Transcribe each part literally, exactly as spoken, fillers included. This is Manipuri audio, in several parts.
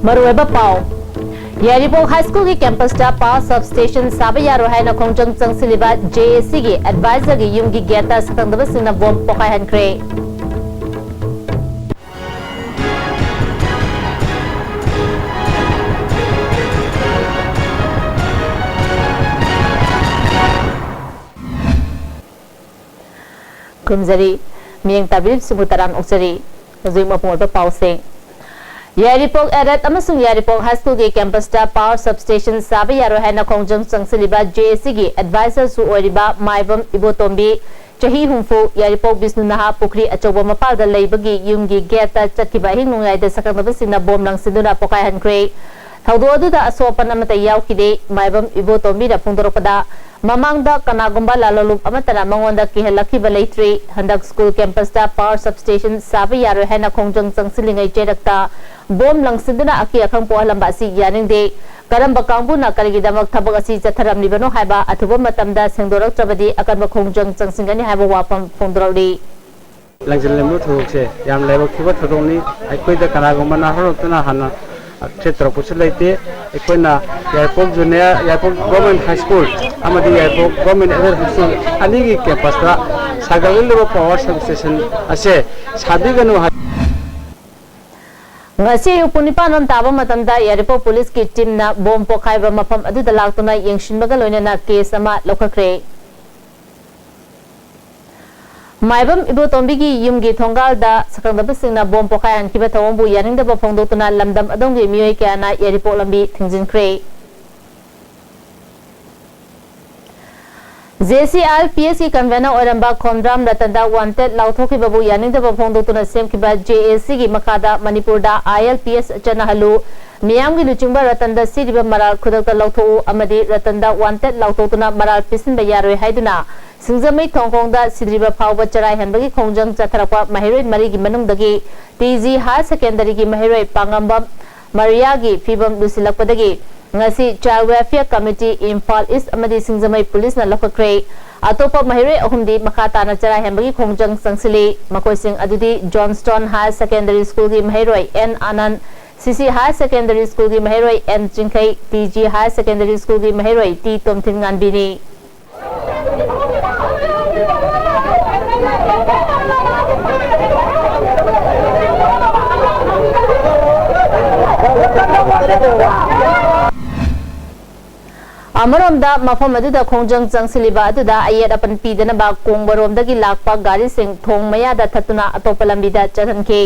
ꯃꯔꯨꯑꯣꯏꯕ ꯄꯥꯎ꯫ ꯌꯥꯏꯔꯤꯄꯣꯛ ꯍꯥꯏ ꯁ꯭ꯀꯨꯜꯒꯤ ꯀꯦꯝꯄꯁꯇ ꯄꯥꯋꯔ ꯁꯕꯁ꯭ꯇꯦꯁꯟ ꯁꯥꯕ ꯌꯥꯔꯣꯏ ꯍꯥꯏꯅ ꯈꯣꯡꯖꯪ ꯆꯪꯁꯤꯜꯂꯤꯕ ꯖꯦ ꯑꯦ ꯁꯤꯒꯤ ꯑꯦꯗꯚꯥꯏꯖꯔꯒꯤ ꯌꯨꯝꯒꯤ ꯒꯦꯠꯇ ꯁꯛꯈꯪꯗꯕꯁꯤꯡꯅ ꯕꯣꯝ ꯄꯣꯈꯥꯏꯍꯟꯈ꯭ꯔꯦ꯫ ꯈꯨꯔꯨꯝꯖꯔꯤ꯫ ꯃꯤꯠꯌꯦꯡ ꯇꯥꯕꯤꯔꯤꯕꯁꯤꯕꯨ ꯇꯔꯥꯝꯅ ꯑꯣꯛꯆꯔꯤ꯫ ꯍꯧꯖꯤꯛ ꯃꯄꯨꯡ ꯑꯣꯏꯕ ꯄꯥꯎꯁꯤꯡ꯫ ꯌꯥꯏꯔꯤꯄꯣꯛ ꯑꯦꯗꯦꯠ ꯑꯃꯁꯨꯡ ꯌꯥꯏꯔꯤꯄꯣꯛ ꯍꯥꯏ ꯁ꯭ꯀꯨꯜꯒꯤ ꯀꯦꯝꯄꯁꯇ ꯄꯥꯋꯔ ꯁꯕꯁ꯭ꯇꯦꯁꯟ ꯁꯥꯕ ꯌꯥꯔꯣꯏ ꯍꯥꯏꯅ ꯈꯣꯡꯖꯪ ꯆꯪꯁꯤꯜꯂꯤꯕ ꯖꯦ ꯑꯦ ꯁꯤꯒꯤ ꯑꯦꯗꯚꯥꯏꯖꯔꯁꯨ ꯑꯣꯏꯔꯤꯕ ꯃꯥꯏꯕꯝ ꯏꯕꯣꯇꯣꯝꯕꯤ, ꯆꯍꯤ ꯍꯨꯝꯐꯨ, ꯌꯥꯏꯔꯤꯄꯣꯛ ꯕꯤꯁꯅꯨ ꯅꯍꯥ ꯄꯨꯈ꯭ꯔꯤ ꯑꯆꯧꯕ ꯃꯄꯥꯜꯗ ꯂꯩꯕꯒꯤ ꯌꯨꯝꯒꯤ ꯒꯦꯠꯇ ꯆꯠꯈꯤꯕ ꯑꯍꯤꯡ ꯅꯣꯡꯌꯥꯏꯗ ꯁꯛꯈꯪꯗꯕꯁꯤꯡꯅ ꯕꯣꯝ ꯂꯪꯁꯤꯟꯗꯨꯅ ꯄꯣꯈꯥꯏꯍꯟꯈ꯭ꯔꯦ꯫ ꯊꯧꯗꯣꯛ ꯑꯗꯨꯗ ꯑꯁꯣꯛ ꯑꯄꯟ ꯑꯃꯠꯇ ꯌꯥꯎꯈꯤꯗꯦ꯫ ꯃꯥꯏꯕꯝ ꯏꯕꯣꯇꯣꯝꯕꯤꯅ ꯐꯣꯡꯗꯣꯔꯛꯄꯗ, ꯃꯃꯥꯡꯗ ꯀꯅꯥꯒꯨꯝꯕ ꯂꯥꯂꯣꯡꯂꯨꯞ ꯑꯃꯠꯇꯅ ꯃꯉꯣꯟꯗ ꯀꯤꯍꯜꯂꯛꯈꯤꯕ ꯂꯩꯇ꯭ꯔꯤ꯫ ꯍꯟꯗꯛ ꯁ꯭ꯀꯨꯜ ꯀꯦꯝꯄꯁꯇ ꯄꯥꯋꯔ ꯁꯕꯁ꯭ꯇꯦꯁꯟ ꯁꯥꯕ ꯌꯥꯔꯣꯏ ꯍꯥꯏꯅ ꯈꯣꯡꯖꯪ ꯆꯪꯁꯤꯜꯂꯤꯉꯩ ꯆꯩꯔꯛꯇ ꯕꯣꯝ ꯂꯪꯁꯤꯟꯗꯨꯅ ꯑꯀꯤ ꯑꯈꯪ ꯄꯣꯛꯍꯜꯂꯝꯕ ꯑꯁꯤ ꯌꯥꯅꯤꯡꯗꯦ꯫ ꯀꯔꯝꯕ ꯀꯥꯡꯕꯨꯅ ꯀꯔꯤꯒꯤꯗꯃꯛ ꯊꯕꯛ ꯑꯁꯤ ꯆꯠꯊꯔꯝꯂꯤꯕꯅꯣ ꯍꯥꯏꯕ ꯑꯊꯨꯕ ꯃꯇꯝꯗ ꯁꯦꯡꯗꯣꯔꯛꯇ꯭ꯔꯕꯗꯤ ꯑꯀꯟꯕ ꯈꯣꯡꯖꯪ ꯆꯪꯁꯤꯟꯒꯅꯤ ꯍꯥꯏꯕ ꯋꯥꯐꯝ ꯐꯣꯡꯗꯣꯔꯛꯂꯤ꯫ ꯂꯪꯁꯤꯜꯂꯝꯕ ꯊꯧꯗꯣꯛꯁꯦ ꯌꯥꯝ ꯂꯥꯏꯕꯛ ꯊꯤꯕ ꯊꯧꯗꯣꯛꯅꯤ꯫ ꯑꯩꯈꯣꯏꯗ ꯀꯅꯥꯒꯨꯝꯕ ꯅꯍꯥꯔꯣꯜ ꯑꯃꯠꯇꯅ ꯍꯥꯟꯅ ꯊ꯭ꯔꯦꯠ ꯇꯧꯔꯛꯄꯁꯨ ꯂꯩꯇꯦ꯫ ꯑꯩꯈꯣꯏꯅ ꯌꯥꯏꯔꯤꯄꯣꯛ ꯖꯨꯅꯤꯌꯔ, ꯌꯥꯏꯔꯤꯄꯣꯛ ꯒꯣꯔꯃꯦꯟ ꯍꯥꯏ ꯁ꯭ꯀꯨꯜ ꯑꯃꯗꯤ ꯌꯥꯏꯔꯤꯄꯣꯛ ꯒꯣꯔꯃꯦꯟ ꯑꯦꯗꯦꯠ ꯍꯥꯏ ꯁ꯭ꯀꯨꯜ ꯑꯅꯤꯒꯤ ꯀꯦꯝꯄꯁꯇ ꯁꯥꯒꯠꯂꯛꯂꯤꯕ ꯄꯥꯋꯔ ꯁꯕꯁ꯭ꯇꯦꯁꯟ ꯑꯁꯦ ꯁꯥꯕꯤꯒꯅꯨ ꯍꯥꯏ꯫ ꯉꯁꯤ ꯑꯌꯨꯛ ꯄꯨꯡ ꯅꯤꯄꯥꯟ ꯔꯣꯝ ꯇꯥꯕ ꯃꯇꯝꯗ ꯌꯥꯏꯔꯤꯄꯣꯛ ꯄꯨꯂꯤꯁꯀꯤ ꯇꯤꯝꯅ ꯕꯣꯝ ꯄꯣꯈꯥꯏꯕ ꯃꯐꯝ ꯑꯗꯨꯗ ꯂꯥꯛꯇꯨꯅ ꯌꯦꯡꯁꯤꯟꯕꯒ ꯂꯣꯏꯅꯅ ꯀꯦꯁ ꯑꯃ ꯂꯧꯈꯠꯈ꯭ꯔꯦ꯫ ꯃꯥꯏꯕꯝ ꯏꯕꯣꯇꯣꯝꯕꯤꯒꯤ ꯌꯨꯝꯒꯤ ꯊꯣꯡꯒꯥꯜꯗ ꯁꯛꯈꯪꯗꯕꯁꯤꯡꯅ ꯕꯣꯝ ꯄꯣꯈꯥꯏꯍꯟꯈꯤꯕ ꯊꯧꯑꯣꯡꯕꯨ ꯌꯥꯅꯤꯡꯗꯕ ꯐꯣꯡꯗꯣꯛꯇꯨꯅ ꯂꯝꯗꯝ ꯑꯗꯣꯝꯒꯤ ꯃꯤꯑꯣꯏ ꯀꯌꯥꯅ ꯌꯥꯏꯔꯤꯄꯣꯛ ꯂꯝꯕꯤ ꯊꯤꯡꯖꯤꯟꯈ꯭ꯔꯦ꯫ J C I L P ꯑꯦꯁꯀꯤ convener ꯑꯣꯏꯔꯝꯕ ꯈꯣꯝꯗ꯭ꯔꯥꯝ ꯔꯇꯟꯗ ꯋꯥꯟꯇꯦꯗ ꯂꯥꯎꯊꯣꯛꯈꯤꯕꯕꯨ ꯌꯥꯅꯤꯡꯗꯕ ꯐꯣꯡꯗꯣꯛꯇꯨꯅ ꯁꯦꯝꯈꯤꯕ ꯖꯦ ꯑꯦ ꯁꯤꯒꯤ ꯃꯈꯥꯗ ꯃꯅꯤꯄꯨꯔꯗ ꯑꯥꯏ ꯑꯦꯜ ꯄꯤ ꯑꯦꯁ ꯆꯠꯅꯍꯜꯂꯨ, ꯃꯤꯌꯥꯝꯒꯤ ꯂꯨꯆꯤꯡꯕ ꯔꯇꯟꯗ ꯁꯤꯔꯤꯕ ꯃꯔꯥꯜ ꯈꯨꯗꯛꯇ ꯂꯧꯊꯣꯛꯎ ꯑꯃꯗꯤ ꯔꯇꯟꯗ ꯋꯥꯟꯇꯦꯗ ꯂꯥꯎꯊꯣꯛꯇꯨꯅ ꯃꯔꯥꯜ ꯄꯤꯁꯤꯟꯕ ꯌꯥꯔꯣꯏ ꯍꯥꯏꯗꯨꯅ ꯁꯤꯡꯖꯃꯩ ꯊꯣꯡꯈꯣꯡꯗ ꯁꯤꯗ꯭ꯔꯤꯕ ꯐꯥꯎꯕ ꯆꯔꯥꯏꯍꯟꯕꯒꯤ ꯈꯣꯡꯖꯪ ꯆꯠꯊꯔꯛꯄ ꯃꯍꯩꯔꯣꯏ ꯃꯔꯤꯒꯤ ꯃꯅꯨꯡꯗꯒꯤ ꯇꯤ ꯖꯤ ꯍꯥꯌꯔ ꯁꯦꯀꯦꯟꯗꯔꯤꯒꯤ ꯃꯍꯩꯔꯣꯏ ꯄꯥꯉꯝꯕꯝ ꯃꯔꯤꯌꯥꯒꯤ ꯐꯤꯕꯝ ꯂꯨꯁꯤꯜꯂꯛꯄꯗꯒꯤ ꯉꯁꯤ ꯆꯥꯏꯜ ꯋꯦꯜꯐꯤꯌꯔ ꯀꯃꯤꯇꯤ ꯏꯝꯐꯥꯜ ꯏꯁ ꯑꯃꯗꯤ ꯁꯤꯡꯖꯃꯩ ꯄꯨꯂꯤꯁꯅ ꯂꯧꯈꯠꯈ꯭ꯔꯦ꯫ ꯑꯇꯣꯞꯄ ꯃꯍꯩꯔꯣꯏ ꯑꯍꯨꯝꯗꯤ ꯃꯈꯥ ꯇꯥꯅ ꯆꯔꯥꯏꯍꯟꯕꯒꯤ ꯈꯣꯡꯖꯪ ꯆꯪꯁꯤꯜꯂꯤ꯫ ꯃꯈꯣꯏꯁꯤꯡ ꯑꯗꯨꯗꯤ ꯖꯣꯟꯁꯇꯣꯟ ꯍꯥꯌꯔ ꯁꯦꯀꯦꯟꯗꯔꯤ ꯁ꯭ꯀꯨꯜꯒꯤ ꯃꯍꯩꯔꯣꯏ ꯑꯦꯟ ꯑꯥꯅꯟꯗ, ꯁꯤ ꯁꯤ Higher Secondary School ꯒꯤ ꯃꯍꯩꯔꯣꯏ N Chingkhei, T G Higher Secondary School ꯒꯤ ꯃꯍꯩꯔꯣꯏ ꯇꯤ ꯇꯣꯝꯊꯤꯟ ꯉꯥꯟꯕꯤꯅꯤ꯫ ꯑꯃꯔꯣꯝꯗ, ꯃꯐꯝ ꯑꯗꯨꯗ ꯈꯣꯡꯖꯪ ꯆꯪꯁꯤꯜꯂꯤꯕ ꯑꯗꯨꯗ ꯑꯌꯦꯠ ꯑꯄꯟ ꯄꯤꯗꯅꯕ ꯀꯣꯡꯕꯔꯣꯝꯗꯒꯤ ꯂꯥꯛꯄ ꯒꯥꯔꯤꯁꯤꯡ ꯊꯣꯡ ꯃꯌꯥꯗ ꯊꯠꯇꯨꯅ ꯑꯇꯣꯞꯄ ꯂꯝꯕꯤꯗ ꯆꯠꯍꯟꯈꯤ꯫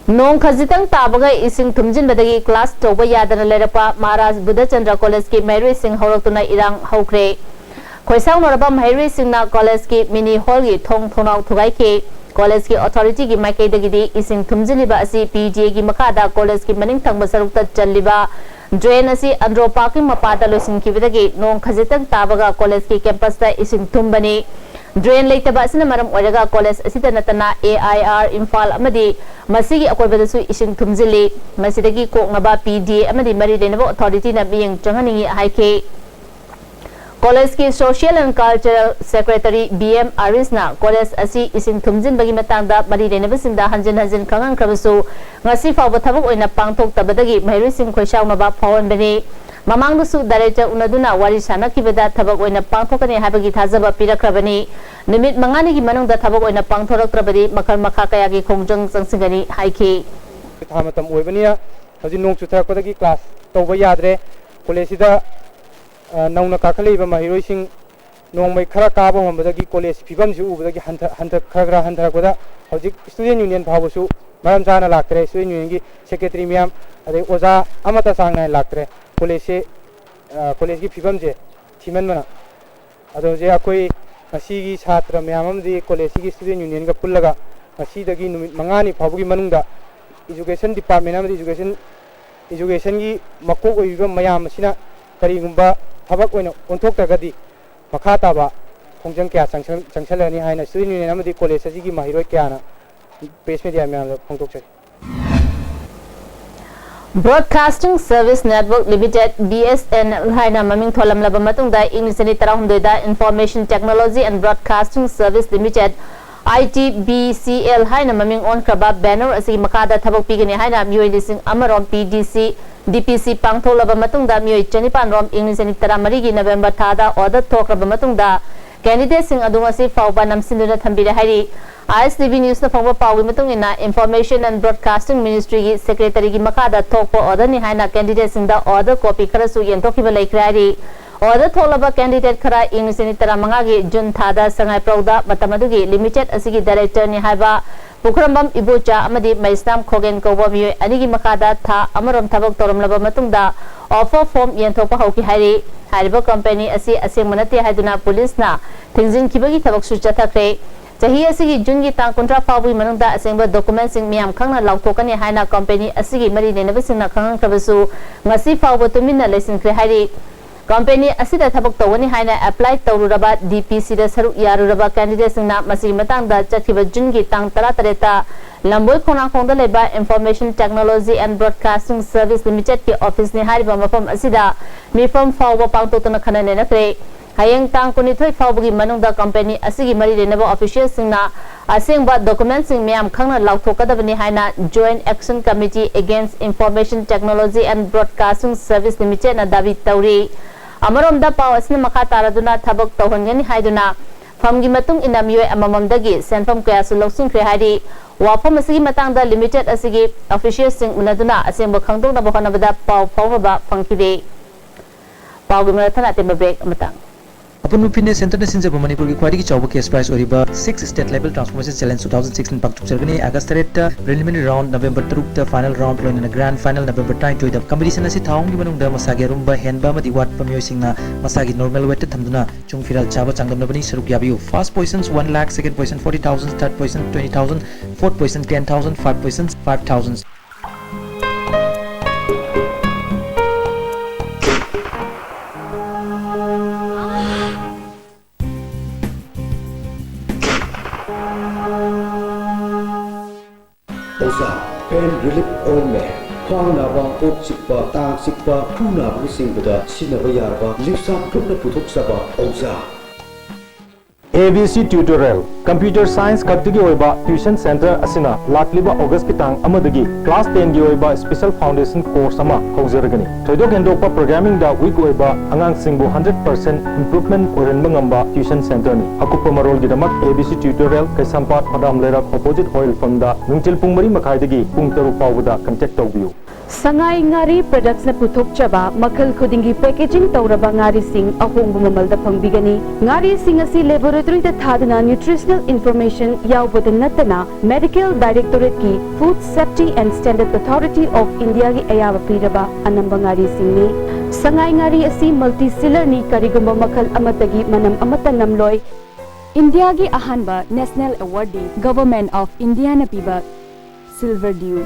ꯅꯣꯡ ꯈꯖꯤꯛꯇꯪ ꯇꯥꯕꯒ ꯏꯁꯤꯡ ꯊꯨꯝꯖꯤꯟꯕꯗꯒꯤ ꯀ꯭ꯂꯥꯁ ꯇꯧꯕ ꯌꯥꯗꯅ ꯂꯩꯔꯛꯄ ꯃꯍꯥꯔꯥꯖ ꯕꯨꯙꯆꯟꯗ꯭ꯔ ꯀꯣꯂꯦꯖꯀꯤ ꯃꯍꯩꯔꯣꯏꯁꯤꯡ ꯍꯧꯔꯛꯇꯨꯅ ꯏꯔꯥꯡ ꯍꯧꯈ꯭ꯔꯦ꯫ ꯈꯣꯏꯁꯥꯎꯅꯔꯕ ꯃꯍꯩꯔꯣꯏꯁꯤꯡꯅ ꯀꯣꯂꯦꯖꯀꯤ ꯃꯤꯅꯤ ꯍꯣꯜꯒꯤ ꯊꯣꯡ ꯊꯣꯡꯅꯥꯎ ꯊꯨꯒꯥꯏꯈꯤ꯫ ꯀꯣꯂꯦꯖꯀꯤ ꯑꯣꯊꯣꯔꯤꯇꯤꯒꯤ ꯃꯥꯏꯀꯩꯗꯒꯤꯗꯤ ꯏꯁꯤꯡ ꯊꯨꯝꯖꯤꯜꯂꯤꯕ ꯑꯁꯤ ꯄꯤ ꯇꯤ ꯑꯦꯒꯤ ꯃꯈꯥꯗ ꯀꯣꯂꯦꯖꯀꯤ ꯃꯅꯤꯡ ꯊꯪꯕ ꯁꯔꯨꯛꯇ ꯆꯜꯂꯤꯕ ꯗ꯭ꯔꯦꯟ ꯑꯁꯤ ꯑꯟꯗ꯭ꯔꯣ ꯄꯥꯔꯛꯀꯤ ꯃꯄꯥꯗ ꯂꯣꯏꯁꯤꯟꯈꯤꯕꯗꯒꯤ ꯅꯣꯡ ꯈꯖꯤꯛꯇꯪ ꯇꯥꯕꯒ ꯀꯣꯂꯦꯖꯀꯤ ꯀꯦꯝꯄꯁꯇ ꯏꯁꯤꯡ ꯊꯨꯝꯕꯅꯤ꯫ ꯗ꯭ꯔꯦꯟ ꯂꯩꯇꯕ ꯑꯁꯤꯅ ꯃꯔꯝ ꯑꯣꯏꯔꯒ ꯀꯣꯂꯦꯖ ꯑꯁꯤꯗ ꯅꯠꯇꯅ ꯑꯦ ꯑꯥꯏ ꯑꯥꯔ ꯏꯝꯐꯥꯜ ꯑꯃꯗꯤ ꯃꯁꯤꯒꯤ ꯑꯀꯣꯏꯕꯗꯁꯨ ꯏꯁꯤꯡ ꯊꯨꯝꯖꯤꯜꯂꯤ꯫ ꯃꯁꯤꯗꯒꯤ ꯀꯣꯛꯅꯕ ꯄꯤ ꯗꯤ ꯑꯦ ꯑꯃꯗꯤ ꯃꯔꯤ ꯂꯩꯅꯕ ꯑꯣꯊꯣꯔꯤꯇꯤꯅ ꯃꯤꯠꯌꯦꯡ ꯆꯪꯍꯟꯅꯤꯡꯏ ꯍꯥꯏꯈꯤ꯫ ꯀꯣꯂꯦꯖꯀꯤ Social and Cultural Secretary B M ꯑꯥꯔꯤꯁꯅ ꯀꯣꯂꯦꯖ ꯑꯁꯤ ꯏꯁꯤꯡ ꯊꯨꯝꯖꯤꯟꯕꯒꯤ ꯃꯇꯥꯡꯗ ꯃꯔꯤ ꯂꯩꯅꯕꯁꯤꯡꯗ ꯍꯟꯖꯤꯟ ꯍꯟꯖꯤꯟ ꯈꯪꯍꯟꯈ꯭ꯔꯕꯁꯨ, ꯉꯁꯤ ꯐꯥꯎꯕ ꯊꯕꯛ ꯑꯣꯏꯅ ꯄꯥꯡꯊꯣꯛꯇꯕꯗꯒꯤ ꯃꯍꯩꯔꯣꯏꯁꯤꯡ ꯈꯣꯏꯁꯥꯎꯅꯕ ꯐꯥꯎꯍꯟꯕꯅꯤ꯫ ꯃꯃꯥꯡꯗꯁꯨ ꯗꯥꯏꯔꯦꯛꯇꯔ ꯎꯅꯗꯨꯅ ꯋꯥꯔꯤ ꯁꯥꯅꯈꯤꯕꯗ ꯊꯕꯛ ꯑꯣꯏꯅ ꯄꯥꯡꯊꯣꯛꯀꯅꯤ ꯍꯥꯏꯕꯒꯤ ꯊꯥꯖꯕ ꯄꯤꯔꯛꯈ꯭ꯔꯕꯅꯤ꯫ ꯅꯨꯃꯤꯠ ꯃꯉꯥꯅꯤꯒꯤ ꯃꯅꯨꯡꯗ ꯊꯕꯛ ꯑꯣꯏꯅ ꯄꯥꯡꯊꯣꯔꯛꯇ꯭ꯔꯕꯗꯤ ꯃꯈꯜ ꯃꯈꯥ ꯀꯌꯥꯒꯤ ꯈꯣꯡꯖꯪ ꯆꯪꯁꯤꯟꯒꯅꯤ ꯍꯥꯏꯈꯤ꯫ ꯊꯥ ꯃꯇꯝ ꯑꯣꯏꯕꯅꯤꯅ ꯍꯧꯖꯤꯛ ꯅꯣꯡ ꯆꯨꯊꯔꯛꯄꯗꯒꯤ ꯀ꯭ꯂꯥꯁ ꯇꯧꯕ ꯌꯥꯗ꯭ꯔꯦ꯫ ꯀꯣꯂꯦꯖꯁꯤꯗ, ꯑ, ꯅꯧꯅ ꯀꯥꯈꯠꯂꯛꯏꯕ ꯃꯍꯩꯔꯣꯏꯁꯤꯡ ꯅꯣꯡꯃꯩ ꯈꯔ ꯀꯥꯕ ꯍꯧꯔꯝꯕꯗꯒꯤ ꯀꯣꯂꯦꯖ ꯐꯤꯕꯝꯁꯤ ꯎꯕꯗꯒꯤ ꯍꯟꯊ-, ꯍꯟꯊ-, ꯈꯔ ꯈꯔ ꯍꯟꯊꯔꯛꯄꯗ ꯍꯧꯖꯤꯛ ꯁ꯭ꯇꯨꯗꯦꯟ ꯌꯨꯅꯤꯌꯟ ꯐꯥꯎꯕꯁꯨ ꯃꯔꯝ ꯆꯥꯅ ꯂꯥꯛꯇ꯭ꯔꯦ꯫ ꯁ꯭ꯇꯨꯗꯦꯟ ꯌꯨꯅꯤꯌꯟꯒꯤ ꯁꯦꯀ꯭ꯔꯦꯇꯔꯤ ꯃꯌꯥꯝ, ꯑꯗꯩ ꯑꯣꯖꯥ ꯑꯃꯠꯇ ꯆꯥꯡ ꯅꯥꯏꯅ ꯂꯥꯛꯇ꯭ꯔꯦ꯫ ꯀꯣꯂꯦꯖꯁꯤ, ꯑ, ꯀꯣꯂꯦꯖꯀꯤ ꯐꯤꯕꯝꯁꯦ ꯊꯤꯃꯟꯕꯅ꯫ ꯑꯗꯣ ꯍꯧꯖꯤꯛ ꯑꯩꯈꯣꯏ ꯉꯁꯤꯒꯤ ꯁꯥꯇ꯭ꯔ ꯃꯌꯥꯝ ꯑꯃꯗꯤ ꯀꯣꯂꯦꯖꯁꯤꯒꯤ ꯁ꯭ꯇꯨꯗꯦꯟ ꯌꯨꯅꯤꯌꯟꯒ ꯄꯨꯜꯂꯒ ꯉꯁꯤꯗꯒꯤ ꯅꯨꯃꯤꯠ ꯃꯉꯥꯅꯤ ꯐꯥꯎꯕꯒꯤ ꯃꯅꯨꯡꯗ ꯏꯖꯨꯀꯦꯁꯟ ꯗꯤꯄꯥꯔꯠꯃꯦꯟ ꯑꯃꯗꯤ ꯏꯖꯨꯀꯦꯁꯟ, ꯏꯖꯨꯀꯦꯁꯟꯒꯤ ꯃꯀꯣꯛ ꯑꯣꯏꯔꯤꯕ ꯃꯌꯥꯝ ꯑꯁꯤꯅ ꯀꯔꯤꯒꯨꯝꯕ ꯊꯕꯛ ꯑꯣꯏꯅ ꯑꯣꯟꯊꯣꯛꯇ꯭ꯔꯒꯗꯤ ꯃꯈꯥ ꯇꯥꯕ ꯈꯣꯡꯖꯪ ꯀꯌꯥ ꯆꯪꯁꯤꯜ-, ꯆꯪꯁꯤꯜꯂꯅꯤ ꯍꯥꯏꯅ ꯁ꯭ꯇꯨꯗꯦꯟ ꯌꯨꯅꯤꯌꯟ ꯑꯃꯗꯤ ꯀꯣꯂꯦꯖ ꯑꯁꯤꯒꯤ ꯃꯍꯩꯔꯣꯏ ꯀꯌꯥꯅ ꯄ꯭ꯔꯦꯁ ꯃꯦꯗꯤꯌꯥ ꯃꯌꯥꯝꯗ ꯐꯣꯡꯗꯣꯛꯆꯔꯤ꯫ Broadcasting Service Network Limited, B S N L ꯍꯥꯏꯅ ꯃꯃꯤꯡ ꯊꯣꯜꯂꯝꯂꯕ ꯃꯇꯨꯡꯗ, ꯏꯪ ꯂꯤꯁꯤꯡ ꯑꯅꯤ ꯇꯔꯥꯍꯨꯝꯗꯣꯏꯗ Information Technology and Broadcasting Service Limited, I T B C L ꯍꯥꯏꯅ ꯃꯃꯤꯡ ꯑꯣꯟꯈ꯭ꯔꯕ banner ꯑꯁꯤꯒꯤ ꯃꯈꯥꯗ ꯊꯕꯛ ꯄꯤꯒꯅꯤ ꯍꯥꯏꯅ ꯃꯤꯑꯣꯏ ꯂꯤꯁꯤꯡ ꯑꯃ ꯔꯣꯝ P D C, D P C ꯄꯥꯡꯊꯣꯛꯂꯕ ꯃꯇꯨꯡꯗ, ꯃꯤꯑꯣꯏ ꯆꯅꯤꯄꯥꯟ ꯔꯣꯝ ꯏꯪ ꯂꯤꯁꯤꯡ ꯑꯅꯤ ꯇꯔꯥꯃꯔꯤꯒꯤ November ꯊꯥꯗ order ꯊꯣꯛꯈ꯭ꯔꯕ ꯃꯇꯨꯡꯗ, candidateꯁꯤꯡ ꯑꯗꯨ ꯉꯁꯤ ꯐꯥꯎꯕ ꯅꯝꯁꯤꯟꯗꯨꯅ ꯊꯝꯕꯤꯔꯦ ꯍꯥꯏꯔꯤ꯫ I S T V Newsꯅ ꯐꯪꯕ ꯄꯥꯎꯒꯤ ꯃꯇꯨꯡ ꯏꯟꯅ, Information and Broadcasting Ministryꯒꯤ Secretaryꯒꯤ ꯃꯈꯥꯗ ꯊꯣꯛꯄ orderꯅꯤ ꯍꯥꯏꯅ candidateꯁꯤꯡꯗ order copy ꯈꯔꯁꯨ ꯌꯦꯟꯊꯣꯛꯈꯤꯕ ꯂꯩꯈ꯭ꯔꯦ ꯍꯥꯏꯔꯤ꯫ Order ꯊꯣꯛꯂꯕ candidate ꯈꯔ ꯏꯪ ꯂꯤꯁꯤꯡ ꯑꯅꯤ ꯇꯔꯥꯃꯉꯥꯒꯤ June ꯊꯥꯗ ꯁꯉꯥꯏꯄ꯭ꯔꯧꯗ, ꯃꯇꯝ ꯑꯗꯨꯒꯤ limited ꯑꯁꯤꯒꯤ directorꯅꯤ ꯍꯥꯏꯕ ꯄꯨꯈ꯭ꯔꯝꯕꯝ ꯏꯕꯣꯆꯥ ꯑꯃꯗꯤ ꯃꯩꯁꯅꯥꯝ ꯈꯣꯒꯦꯟ ꯀꯧꯕ ꯃꯤꯑꯣꯏ ꯑꯅꯤꯒꯤ ꯃꯈꯥꯗ ꯊꯥ ꯑꯃꯔꯣꯝ ꯊꯕꯛ ꯇꯧꯔꯝꯂꯕ ꯃꯇꯨꯡꯗ offer form ꯌꯦꯟꯊꯣꯛꯄ ꯍꯧꯈꯤ ꯍꯥꯏꯔꯤ꯫ ꯍꯥꯏꯔꯤꯕ company ꯑꯁꯤ ꯑꯁꯦꯡꯕ ꯅꯠꯇꯦ ꯍꯥꯏꯗꯨꯅ ꯄꯨꯂꯤꯁꯅ ꯊꯤꯡꯖꯤꯟꯈꯤꯕꯒꯤ ꯊꯕꯛꯁꯨ ꯆꯠꯊꯈ꯭ꯔꯦ꯫ ꯆꯍꯤ ꯑꯁꯤꯒꯤ Juneꯒꯤ ꯇꯥꯡ ꯀꯨꯟꯊ꯭ꯔꯥ ꯐꯥꯎꯕꯒꯤ ꯃꯅꯨꯡꯗ ꯑꯁꯦꯡꯕ documentꯁꯤꯡ ꯃꯤꯌꯥꯝ ꯈꯪꯅ ꯂꯥꯎꯊꯣꯛꯀꯅꯤ ꯍꯥꯏꯅ company ꯑꯁꯤꯒꯤ ꯃꯔꯤ ꯂꯩꯅꯕꯁꯤꯡꯅ ꯈꯪꯍꯟꯈ꯭ꯔꯕꯁꯨ, ꯉꯁꯤ ꯐꯥꯎꯕ ꯇꯨꯃꯤꯟꯅ ꯂꯩꯁꯤꯟꯈ꯭ꯔꯦ ꯍꯥꯏꯔꯤ꯫ Company ꯑꯁꯤꯗ ꯊꯕꯛ ꯇꯧꯒꯅꯤ ꯍꯥꯏꯅ apply ꯇꯧꯔꯨꯔꯕ, D P Cꯗ ꯁꯔꯨꯛ ꯌꯥꯔꯨꯔꯕ candidateꯁꯤꯡꯅ ꯃꯁꯤꯒꯤ ꯃꯇꯥꯡꯗ ꯆꯠꯈꯤꯕ Juneꯒꯤ ꯇꯥꯡ ꯇꯔꯥꯇꯔꯦꯠꯇ ꯂꯝꯕꯣꯏ ꯈꯣꯡꯅꯥꯡꯈꯣꯡꯗ ꯂꯩꯕ Information Technology and Broadcasting Service Limitedꯀꯤ officeꯅꯤ ꯍꯥꯏꯔꯤꯕ ꯃꯐꯝ ꯑꯁꯤꯗ ꯃꯤꯐꯝ ꯐꯥꯎꯕ ꯄꯥꯡꯊꯣꯛꯇꯨꯅ ꯈꯟꯅ ꯅꯩꯅꯈ꯭ꯔꯦ꯫ ꯍꯌꯦꯡ ꯇꯥꯡ ꯀꯨꯟꯅꯤꯊꯣꯏ ꯐꯥꯎꯕꯒꯤ ꯃꯅꯨꯡꯗ company ꯑꯁꯤꯒꯤ ꯃꯔꯤ ꯂꯩꯅꯕ officialꯁꯤꯡꯅ ꯑꯁꯦꯡꯕ documentꯁꯤꯡ ꯃꯤꯌꯥꯝ ꯈꯪꯅ ꯂꯥꯎꯊꯣꯛꯀꯗꯕꯅꯤ ꯍꯥꯏꯅ Joint Action Committee Against Information Technology and Broadcasting Service Limitedꯅ ꯗꯥꯕꯤ ꯇꯧꯔꯤ꯫ ꯑꯃꯔꯣꯝꯗ, ꯄꯥꯎ ꯑꯁꯤꯅ ꯃꯈꯥ ꯇꯥꯔꯗꯨꯅ ꯊꯕꯛ ꯇꯧꯍꯟꯒꯅꯤ ꯍꯥꯏꯗꯨꯅ ꯐꯝꯒꯤ ꯃꯇꯨꯡ ꯏꯟꯅ ꯃꯤꯑꯣꯏ ꯑꯃꯃꯝꯗꯒꯤ ꯁꯦꯟꯐꯝ ꯀꯌꯥꯁꯨ ꯂꯧꯁꯤꯟꯈ꯭ꯔꯦ ꯍꯥꯏꯔꯤ꯫ ꯋꯥꯐꯝ ꯑꯁꯤꯒꯤ ꯃꯇꯥꯡꯗ limited ꯑꯁꯤꯒꯤ officialꯁꯤꯡ ꯎꯅꯗꯨꯅ ꯑꯁꯦꯡꯕ ꯈꯪꯗꯣꯛꯅꯕ ꯍꯣꯠꯅꯕꯗ ꯄꯥꯎ ꯐꯥꯎꯅꯕ ꯐꯪꯈꯤꯗꯦ꯫ ꯄꯥꯎꯒꯤ ꯃꯔꯛ ꯊꯠꯅ ꯑꯇꯦꯟꯕ break ꯑꯃꯇꯪ꯫ ꯑꯄꯨꯟꯕ Fitness Centreꯅ ꯁꯤꯟꯖꯕ ꯃꯅꯤꯄꯨꯔꯒꯤ ꯈ꯭ꯋꯥꯏꯗꯒꯤ ꯆꯥꯎꯕ cash prize ꯑꯣꯏꯔꯤꯕ Six State Level Transformation Challenge two thousand sixteen ꯄꯥꯡꯊꯣꯛꯆꯔꯒꯅꯤ꯫ August ꯇꯔꯦꯠꯇ preliminary round, November ꯇꯔꯨꯛꯇ final round, ꯂꯣꯏꯅꯅ grand final November ꯇꯔꯥꯅꯤꯊꯣꯏꯗ꯫ Competition ꯑꯁꯤ ꯊꯥ ꯑꯍꯨꯝꯒꯤ ꯃꯅꯨꯡꯗ ꯃꯁꯥꯒꯤ ꯑꯔꯨꯝꯕ ꯍꯦꯟꯕ ꯑꯃꯗꯤ ꯋꯥꯠꯄ ꯃꯤꯑꯣꯏꯁꯤꯡꯅ ꯃꯁꯥꯒꯤ normal weightꯇ ꯊꯝꯗꯨꯅ ꯆꯨꯡ ꯐꯤꯔꯥꯜ ꯆꯥꯕ ꯆꯥꯡꯗꯝꯅꯕꯅꯤ꯫ ꯁꯔꯨꯛ ꯌꯥꯕꯤꯌꯨ꯫ First position one lakh, second position forty thousand, third position twenty thousand, fourth position ten thousand, fifth position five thousand꯫ ꯑꯣꯖꯥ, pain relief ꯑꯣꯏꯔꯝꯃꯦ꯫ ꯈ꯭ꯋꯥꯡ ꯅꯥꯕ, ꯀꯣꯛ ꯆꯤꯛꯄ, ꯇꯥꯡ ꯆꯤꯛꯄ, ꯈꯨ ꯅꯥꯕꯅꯆꯤꯡꯕꯗ ꯁꯤꯖꯤꯟꯅꯕ ꯌꯥꯔꯕ ꯂꯤꯞꯁꯥꯞ ꯒ꯭ꯔꯨꯞꯅ ꯄꯨꯊꯣꯛꯆꯕ ꯑꯣꯖꯥ꯫ A B C Tutorial, computer science ꯈꯛꯇꯒꯤ ꯑꯣꯏꯕ tuition center ꯑꯁꯤꯅ ꯂꯥꯛꯂꯤꯕ August ꯀꯤ ꯇꯥꯡ ꯑꯃꯗꯒꯤ class ten ꯒꯤ ꯑꯣꯏꯕ special foundation course ꯑꯃ ꯍꯧꯖꯔꯒꯅꯤ꯫ ꯊꯣꯏꯗꯣꯛ ꯍꯦꯟꯗꯣꯛꯄ programming ꯗ weak ꯑꯣꯏꯕ ꯑꯉꯥꯡꯁꯤꯡꯕꯨ hundred percent improvement ꯑꯣꯏꯍꯟꯕ ꯉꯝꯕ tuition center ꯅꯤ꯫ ꯑꯀꯨꯞꯄ ꯃꯔꯣꯜꯒꯤꯗꯃꯛ A B C Tutorial, ꯀꯩꯁꯥꯝꯄꯥꯠ, ꯐꯗꯥꯝ ꯂꯩꯔꯛ, opposite oil pump ꯗ ꯅꯨꯡꯊꯤꯜ ꯄꯨꯡ ꯃꯔꯤ ꯃꯈꯥꯏꯗꯒꯤ ꯄꯨꯡ ꯇꯔꯨꯛ ꯐꯥꯎꯕꯗ contact ꯇꯧꯕꯤꯌꯨ꯫ ꯁꯉꯥꯏ ꯉꯥꯔꯤ Products ꯅ ꯄꯨꯊꯣꯛꯆꯕ ꯃꯈꯜ ꯈꯨꯗꯤꯡꯒꯤ packaging ꯇꯧꯔꯕ ꯉꯥꯔꯤꯁꯤꯡ ꯑꯍꯣꯡꯕ ꯃꯃꯜꯗ ꯐꯪꯕꯤꯒꯅꯤ꯫ ꯉꯥꯔꯤꯁꯤꯡ ꯑꯁꯤ laboratory ꯗ ꯊꯥꯗꯨꯅ nutritional information ꯌꯥꯎꯕꯗ ꯅꯠꯇꯅ, Medical Directorate ꯀꯤ Food Safety and Standard Authority of India ꯒꯤ ꯑꯌꯥꯕ ꯄꯤꯔꯕ ꯑꯅꯝꯕ ꯉꯥꯔꯤꯁꯤꯡꯅꯤ꯫ ꯁꯉꯥꯏ ꯉꯥꯔꯤ ꯑꯁꯤ multi sealer ꯅꯤ, ꯀꯔꯤꯒꯨꯝꯕ ꯃꯈꯜ ꯑꯃꯠꯇꯒꯤ ꯃꯅꯝ ꯑꯃꯠꯇ ꯅꯝꯂꯣꯏ꯫ ꯏꯟꯗꯤꯌꯥꯒꯤ ꯑꯍꯥꯟꯕ national award D Government of India ꯅ ꯄꯤꯕ Silver Dew꯫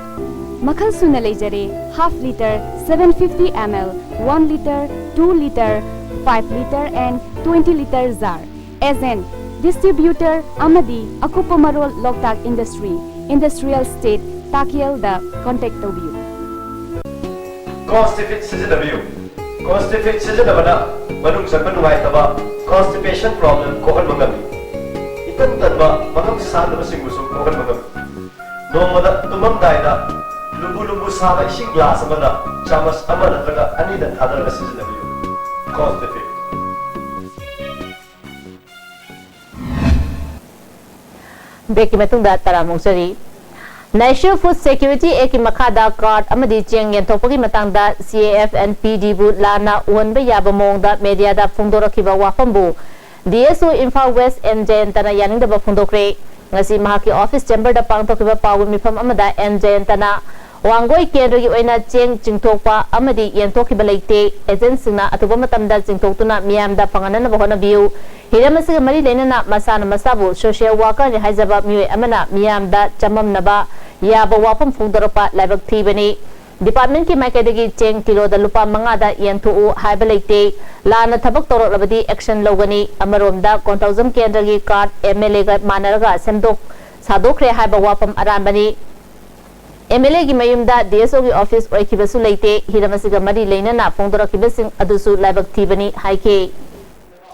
ꯃꯈꯜ ꯁꯨꯅ ꯂꯩꯖꯔꯦ: half litre, seven fifty ml, one litre, two litre, five litre and twenty litre jar꯫ Agent, distributor ꯑꯃꯗꯤ ꯑꯀꯨꯞꯄ ꯃꯔꯣꯜ ꯂꯣꯛꯇꯥꯛ Industry, Industrial Estate, ꯇꯥꯀꯤꯌꯦꯜꯗ contact ꯇꯧꯕꯤꯌꯨ꯫ Constipate ꯁꯤꯖꯤꯟꯅꯕꯤꯌꯨ꯫ Constipate ꯁꯤꯖꯤꯟꯅꯕꯅ ꯃꯅꯨꯡ ꯆꯪꯕ ꯅꯨꯡꯉꯥꯏꯇꯕ, constipation problem ꯀꯣꯛꯍꯟꯕ ꯉꯝꯃꯤ꯫ ꯏꯇꯟ ꯇꯟꯕ, ꯃꯉꯝ ꯁꯥꯟꯗꯕꯁꯤꯡꯕꯨꯁꯨ ꯀꯣꯛꯍꯟꯕ ꯉꯝꯃꯤ꯫ ꯅꯣꯡꯃꯗ ꯇꯨꯝꯃꯝꯗꯥꯏꯗ ꯂꯨꯝꯕꯨ ꯂꯨꯝꯕꯨ ꯁꯥꯕ ꯏꯁꯤꯡ glass ꯑꯃꯗ ꯆꯥꯃꯁ ꯑꯃ ꯅꯠꯇ꯭ꯔꯒ ꯑꯅꯤꯗ ꯊꯥꯗꯔꯒ ꯁꯤꯖꯤꯟꯅꯕꯤꯌꯨ꯫ Constipate꯫ Break ꯀꯤ ꯃꯇꯨꯡꯗ ꯇꯔꯥꯝꯅ ꯑꯣꯛꯆꯔꯤ꯫ National Food Security Act ꯀꯤ ꯃꯈꯥꯗ card ꯑꯃꯗꯤ ꯆꯦꯡ ꯌꯦꯟꯊꯣꯛꯄꯒꯤ ꯃꯇꯥꯡꯗ C A F N P D ꯕꯨ ꯂꯥꯟꯅ ꯎꯍꯟꯕ ꯌꯥꯕ ꯃꯑꯣꯡꯗ media ꯗ ꯐꯣꯡꯗꯣꯔꯛꯈꯤꯕ ꯋꯥꯐꯝꯕꯨ D S O Imphal West N ꯖꯌꯟꯇꯅ ꯌꯥꯅꯤꯡꯗꯕ ꯐꯣꯡꯗꯣꯛꯈ꯭ꯔꯦ꯫ ꯉꯁꯤ ꯃꯍꯥꯛꯀꯤ office chamber ꯗ ꯄꯥꯡꯊꯣꯛꯈꯤꯕ ꯄꯥꯎꯒꯤ ꯃꯤꯐꯝ ꯑꯃꯗ N ꯖꯌꯟꯇꯅ ꯋꯥꯡꯒꯣꯏ ꯀꯦꯟꯗ꯭ꯔꯒꯤ ꯑꯣꯏꯅ ꯆꯦꯡ ꯆꯤꯡꯊꯣꯛꯄ ꯑꯃꯗꯤ ꯌꯦꯟꯊꯣꯛꯈꯤꯕ ꯂꯩꯇꯦ꯫ Agent ꯁꯤꯡꯅ ꯑꯊꯨꯕ ꯃꯇꯝꯗ ꯆꯤꯡꯊꯣꯛꯇꯨꯅ ꯃꯤꯌꯥꯝꯗ ꯐꯪꯍꯟꯅꯕ ꯍꯣꯠꯅꯕꯤꯌꯨ꯫ ꯍꯤꯔꯝ ꯑꯁꯤꯒ ꯃꯔꯤ ꯂꯩꯅꯅ ꯃꯁꯥꯅ ꯃꯁꯥꯕꯨ social worker ꯅꯤ ꯍꯥꯏꯖꯕ ꯃꯤꯑꯣꯏ ꯑꯃꯅ ꯃꯤꯌꯥꯝꯗ ꯆꯃꯝꯅꯕ ꯌꯥꯕ ꯋꯥꯐꯝ ꯐꯣꯡꯗꯣꯔꯛꯄ ꯂꯥꯏꯕꯛ ꯊꯤꯕꯅꯤ꯫ Department ꯀꯤ ꯃꯥꯏꯀꯩꯗꯒꯤ ꯆꯦꯡ ꯀꯤꯂꯣꯗ ꯂꯨꯄꯥ ꯃꯉꯥꯗ ꯌꯦꯟꯊꯣꯛꯎ ꯍꯥꯏꯕ ꯂꯩꯇꯦ꯫ ꯂꯥꯟꯅ ꯊꯕꯛ ꯇꯧꯔꯛꯂꯕꯗꯤ action ꯂꯧꯒꯅꯤ꯫ ꯑꯃꯔꯣꯝꯗ ꯀꯣꯟꯊꯧꯖꯝ ꯀꯦꯟꯗ꯭ꯔꯒꯤ card M L A ꯒ ꯃꯥꯟꯅꯔꯒ ꯁꯦꯝꯗꯣꯛ ꯁꯥꯗꯣꯛꯈ꯭ꯔꯦ ꯍꯥꯏꯕ ꯋꯥꯐꯝ ꯑꯔꯥꯟꯕꯅꯤ꯫ ꯑꯦꯝ ꯑꯦꯜ ꯑꯦꯒꯤ ꯃꯌꯨꯝꯗ ꯗꯤ ꯑꯦꯁ ꯑꯣꯒꯤ ꯑꯣꯐꯤꯁ ꯑꯣꯏꯈꯤꯕꯁꯨ ꯂꯩꯇꯦ꯫ ꯍꯤꯔꯝ ꯑꯁꯤꯒ ꯃꯔꯤ ꯂꯩꯅꯅ ꯐꯣꯡꯗꯣꯔꯛꯈꯤꯕꯁꯤꯡ ꯑꯗꯨꯁꯨ ꯂꯥꯏꯕꯛ ꯊꯤꯕꯅꯤ ꯍꯥꯏꯈꯤ꯫